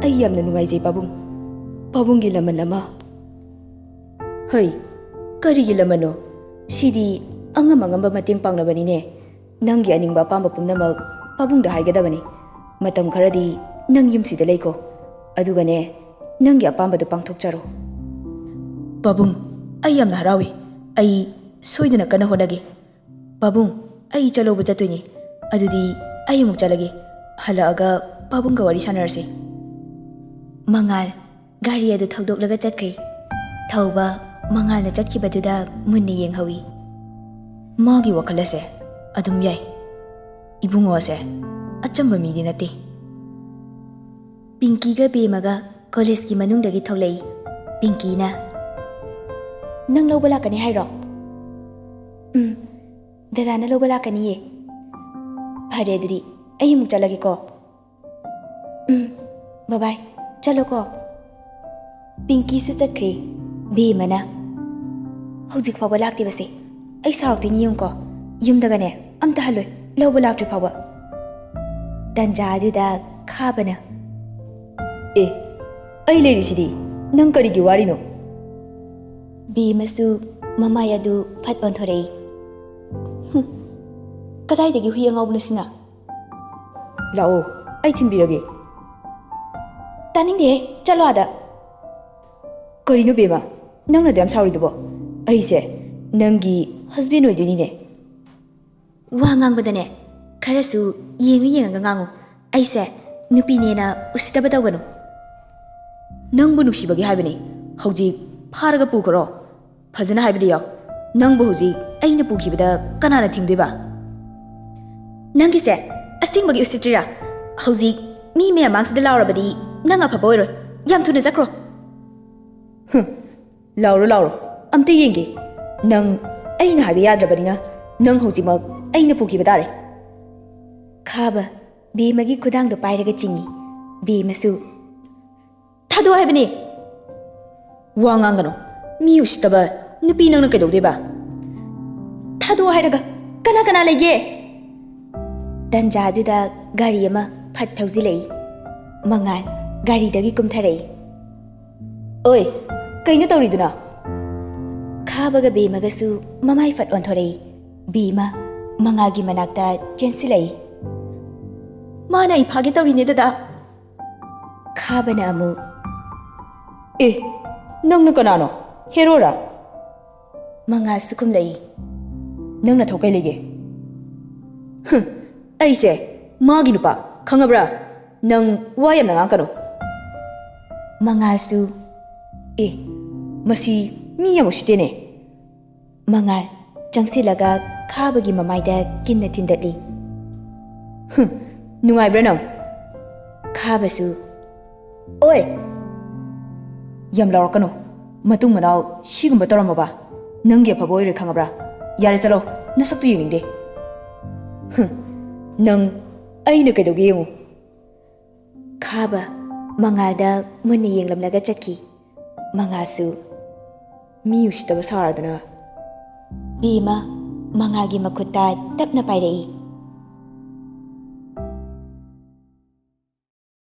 ꯑꯩ ꯌꯥꯝꯅ ꯅꯨꯡꯉꯥꯏꯖꯩ ꯄꯥꯕꯨꯡ꯫ ꯄꯥꯕꯨꯡꯒꯤ ꯂꯃꯟ ꯑꯃ꯫ ꯍꯩ, ꯀꯔꯤꯒꯤ ꯂꯃꯟꯅꯣ? ꯁꯤꯗꯤ ꯑꯉꯝ ꯑꯉꯝꯕ ꯃꯇꯦꯡ ꯄꯥꯡꯅꯕꯅꯤꯅꯦ꯫ ꯅꯪꯒꯤ ꯑꯅꯤꯡꯕ ꯑꯄꯥꯝꯕ ꯄꯨꯝꯅꯃꯛ ꯄꯥꯕꯨꯡꯗ ꯍꯥꯏꯒꯗꯕꯅꯤ꯫ ꯃꯇꯝ ꯈꯔꯗꯤ ꯅꯪ ꯌꯨꯝꯁꯤꯗ ꯂꯩꯀꯣ꯫ ꯑꯗꯨꯒꯅꯦ, ꯅꯪꯒꯤ ꯑꯄꯥꯝꯕꯗꯨ ꯄꯥꯡꯊꯣꯛꯆꯔꯣ꯫ ꯄꯥꯕꯨꯡ, ꯑꯩ ꯌꯥꯝꯅ ꯍꯔꯥꯎꯏ꯫ ꯑꯩ ꯁꯣꯏꯗꯅ ꯀꯟꯅ ꯍꯣꯠꯅꯒꯦ꯫ ꯄꯥꯕꯨꯡ, ꯑꯩ ꯏꯆꯥ ꯂꯧꯕ ꯆꯠꯇꯣꯏꯅꯤ꯫ ꯑꯗꯨꯗꯤ ꯑꯩ ꯑꯃꯨꯛ ꯆꯠꯂꯒꯦ꯫ ꯍꯜꯂꯛꯑꯒ ꯄꯥꯕꯨꯡꯒ ꯋꯥꯔꯤ ꯁꯥꯟꯅꯔꯁꯤ꯫ ꯃꯉꯥꯜ ꯒꯥꯔꯤ ꯑꯗꯨ ꯊꯧꯗꯣꯛꯂꯒ ꯆꯠꯈ꯭ꯔꯦ꯫ ꯊꯧꯕ ꯃꯉꯥꯜꯅ ꯆꯠꯈꯤꯕꯗꯨꯗ ꯃꯨꯟꯅ ꯌꯦꯡꯍꯧꯏ꯫ ꯃꯥꯒꯤ ꯋꯥꯈꯜ ꯑꯁꯦ ꯑꯗꯨꯝ ꯌꯥꯏ꯫ ꯏꯕꯨꯡꯉꯣ ꯑꯁꯦ ꯑꯆꯝꯕ ꯃꯤꯗꯤ ꯅꯠꯇꯦ꯫ ꯄꯤꯡꯀꯤꯒ ꯕꯦꯝꯃꯒ ꯀꯣꯂꯦꯖꯀꯤ ꯃꯅꯨꯡꯗꯒꯤ ꯊꯣꯛꯂꯛꯏ꯫ ꯄꯤꯡꯀꯤꯅ, "ꯅꯪ ꯂꯧꯕ ꯂꯥꯛꯀꯅꯤ ꯍꯥꯏꯔꯣ?" "ꯎꯝ, ꯗꯗꯥꯅ ꯂꯧꯕ ꯂꯥꯛꯀꯅꯤꯌꯦ꯫ ꯐꯔꯦ, ꯑꯗꯨꯗꯤ ꯑꯩ ꯑꯃꯨꯛ ꯆꯠꯂꯒꯦꯀꯣ꯫ ꯎꯝ, ꯕꯥꯏ ꯕꯥꯏ꯫ ꯆꯠꯂꯣꯀꯣ꯫ ꯄꯤꯡꯀꯤꯁꯨ ꯆꯠꯈ꯭ꯔꯦ꯫ ꯕꯦꯝꯃꯅ ꯍꯧꯖꯤꯛ ꯐꯥꯎꯕ ꯂꯥꯛꯇꯦꯕꯁꯦ꯫ ꯑꯩ ꯁꯥꯎꯔꯛꯇꯣꯏꯅꯤ ꯌꯦꯡꯉꯨꯀꯣ꯫ ꯌꯨꯝꯗꯒꯅꯦ ꯑꯝꯇ ꯍꯜꯂꯣꯏ, ꯂꯧꯕ ꯂꯥꯛꯇ꯭ꯔꯤ ꯐꯥꯎꯕ꯫ ꯇꯟꯖꯥ ꯑꯗꯨꯗ ꯈꯥꯕꯅ, "ꯑꯦ, ꯑꯩ ꯂꯩꯔꯤꯁꯤꯗꯤ, ꯅꯪ ꯀꯔꯤꯒꯤ ꯋꯥꯔꯤꯅꯣ?" ꯕꯦꯝꯃꯁꯨ ꯃꯃꯥꯏ ꯑꯗꯨ ꯐꯠ ꯑꯣꯟꯊꯣꯔꯛꯏ꯫ "ꯍꯨꯝ, ꯀꯗꯥꯏꯗꯒꯤ ꯍꯨꯏ ꯑꯉꯥꯎꯕꯅꯣ ꯁꯤꯅ?" "ꯂꯥꯛꯑꯣ, ꯑꯩ ꯊꯤꯟꯕꯤꯔꯒꯦ꯫" "ꯇꯥꯅꯤꯡꯗꯦꯍꯦ, ꯆꯠꯂꯣ ꯑꯥꯗ꯫" "ꯀꯔꯤꯅꯣ ꯕꯦꯝꯃ, ꯅꯪꯅ ꯑꯗꯨ ꯌꯥꯝ ꯁꯥꯎꯔꯤꯗꯨꯕꯣ? ꯑꯩꯁꯦ ꯅꯪꯒꯤ ꯍꯁꯕꯦꯟ ꯑꯣꯏꯗꯣꯏꯅꯤꯅꯦ꯫" "ꯋꯥ ꯉꯥꯡꯕꯗꯅꯦ, ꯈꯔꯁꯨ ꯌꯦꯡꯉ ꯌꯦꯡꯉꯒ ꯉꯥꯡꯉꯨ꯫ ꯑꯩꯁꯦ ꯅꯨꯄꯤꯅꯦꯅ ꯎꯁꯤꯠꯇꯕ ꯇꯧꯒꯅꯨ꯫" "ꯅꯪꯕꯨ ꯅꯨꯡꯁꯤꯕꯒꯤ ꯍꯥꯏꯕꯅꯤ꯫ ꯍꯧꯖꯤꯛ ꯐꯥꯔꯒ ꯄꯨꯈ꯭ꯔꯣ꯫ ꯐꯖꯅ ꯍꯥꯏꯕꯗꯤ ꯌꯥꯎ꯫ ꯅꯪꯕꯨ ꯍꯧꯖꯤꯛ ꯑꯩꯅ ꯄꯨꯈꯤꯕꯗ ꯀꯅꯥꯅ ꯊꯤꯡꯗꯣꯏꯕ?" "ꯅꯪꯒꯤꯁꯦ ꯑꯁꯦꯡꯕꯒꯤ ꯎꯁꯤꯠꯇ꯭ꯔꯤꯔꯥ? ꯍꯧꯖꯤꯛ ꯃꯤ ꯃꯌꯥꯝ ꯃꯥꯡꯁꯤꯗ ꯂꯥꯎꯔꯕꯗꯤ ꯅꯪ ꯑꯐꯕ ꯑꯣꯏꯔꯣꯏ꯫ ꯌꯥꯝ ꯊꯨꯅ ꯆꯠꯈ꯭ꯔꯣ꯫" "ꯍꯨꯝ, ꯂꯥꯎꯔꯣ, ꯂꯥꯎꯔꯣ, ꯑꯝꯇ ꯌꯦꯡꯒꯦ꯫ ꯅꯪ ꯑꯩꯅ ꯍꯥꯏꯕ ꯌꯥꯗ꯭ꯔꯕꯅꯤꯅ ꯅꯪ ꯍꯧꯖꯤꯛꯃꯛ ꯑꯩꯅ ꯄꯨꯈꯤꯕ ꯇꯥꯔꯦ꯫" ꯈꯥꯕ ꯕꯦꯝꯃꯒꯤ ꯈꯨꯗꯥꯡꯗꯣ ꯄꯥꯏꯔꯒ ꯆꯤꯡꯏ꯫ ꯕꯦꯝꯃꯁꯨ, "ꯊꯥꯗꯣꯛꯑꯣ ꯍꯥꯏꯕꯅꯦ!" "ꯋꯥ ꯉꯥꯡꯒꯅꯨ꯫ ꯃꯤ ꯎꯁꯤꯠꯇꯕ ꯅꯨꯄꯤ ꯅꯪꯅ ꯀꯩꯗꯧꯗꯣꯏꯕ?" "ꯊꯥꯗꯣꯛꯑꯣ ꯍꯥꯏꯔꯒ ꯀꯅꯥ ꯀꯅꯥ ꯂꯩꯒꯦ?" ꯇꯟꯖꯥꯗꯨꯗ ꯒꯥꯔꯤ ꯑꯃ ꯐꯠ ꯊꯧꯖꯤꯜꯂꯛꯏ꯫ ꯃꯉꯥꯜ ꯒꯥꯔꯤꯗꯒꯤ ꯀꯨꯝꯊꯔꯛꯏ꯫ "ꯑꯣꯏ, ꯀꯩꯅꯣ ꯇꯧꯔꯤꯗꯨꯅ?" ꯈꯥꯕꯒ ꯕꯦꯝꯃꯒꯁꯨ ꯃꯃꯥꯏ ꯐꯠ ꯑꯣꯟꯊꯣꯔꯛꯏ꯫ ꯕꯦꯝꯃ ꯃꯉꯥꯜꯒꯤ ꯃꯅꯥꯛꯇ ꯆꯦꯟꯁꯤꯜꯂꯛꯏ꯫ "ꯃꯥꯅ ꯑꯩ ꯐꯥꯒꯦ ꯇꯧꯔꯤꯅꯦ, ꯗꯗꯥ꯫" ꯈꯥꯕꯅ ꯑꯃꯨꯛ, "ꯑꯦ, ꯅꯪꯅ ꯀꯅꯥꯅꯣ? ꯍꯦꯔꯣꯔꯥ?" ꯃꯉꯥꯜꯁꯨ ꯈꯨꯝꯂꯛꯏ꯫ "ꯅꯪ ꯅꯊꯧ ꯀꯩ ꯂꯩꯒꯦ?" "ꯍꯨꯝ, ꯑꯩꯁꯦ ꯃꯥꯒꯤ ꯅꯨꯄꯥ, ꯈꯪꯉꯕ꯭ꯔꯥ? ꯅꯪ ꯋꯥ ꯌꯥꯝꯅ ꯉꯥꯡꯀꯅꯨ꯫" ꯃꯉꯥꯜꯁꯨ, "ꯑꯦ, ꯃꯁꯤ ꯃꯤ ꯌꯥꯝ ꯎꯁꯤꯠꯇꯦꯅꯦ꯫" ꯃꯉꯥꯜ ꯆꯪꯁꯤꯜꯂꯒ ꯈꯥꯕꯒꯤ ꯃꯃꯥꯏꯗ ꯀꯤꯟꯅ ꯊꯤꯟꯗꯠꯂꯤ꯫ "ꯍꯨꯝ, ꯅꯨꯡꯉꯥꯏꯕ꯭ꯔꯥ ꯅꯪ?" ꯈꯥꯕꯁꯨ, "ꯑꯣꯏ!" "ꯌꯥꯝ ꯂꯥꯎꯔꯛꯀꯅꯨ꯫ ꯃꯇꯨꯡ ꯃꯅꯥꯎ ꯁꯤꯒꯨꯝꯕ ꯇꯧꯔꯝꯃꯕ ꯅꯪꯒꯤ ꯑꯐꯕ ꯑꯣꯏꯔꯣꯏ, ꯈꯪꯉꯕ꯭ꯔꯥ? ꯌꯥꯔꯦ, ꯆꯠꯂꯣ꯫" ꯅꯁꯛꯇꯨ ꯌꯦꯡꯅꯤꯡꯗꯦ꯫ ꯍꯨꯝ, ꯅꯪ ꯑꯩꯅ ꯀꯩꯗꯧꯒꯦ ꯌꯦꯡꯉꯨ꯫ ꯈꯥꯕ ꯃꯉꯥꯜꯗ ꯃꯨꯟꯅ ꯌꯦꯡꯂꯝꯂꯒ ꯆꯠꯈꯤ꯫ ꯃꯉꯥꯜꯁꯨ ꯃꯤ ꯎꯁꯤꯠꯇꯕ ꯁꯥꯔꯗꯅ꯫ ꯕꯦꯝꯃ ꯃꯉꯥꯜꯒꯤ ꯃꯈꯨꯠꯇ ꯇꯞꯅ ꯄꯥꯏꯔꯛꯏ꯫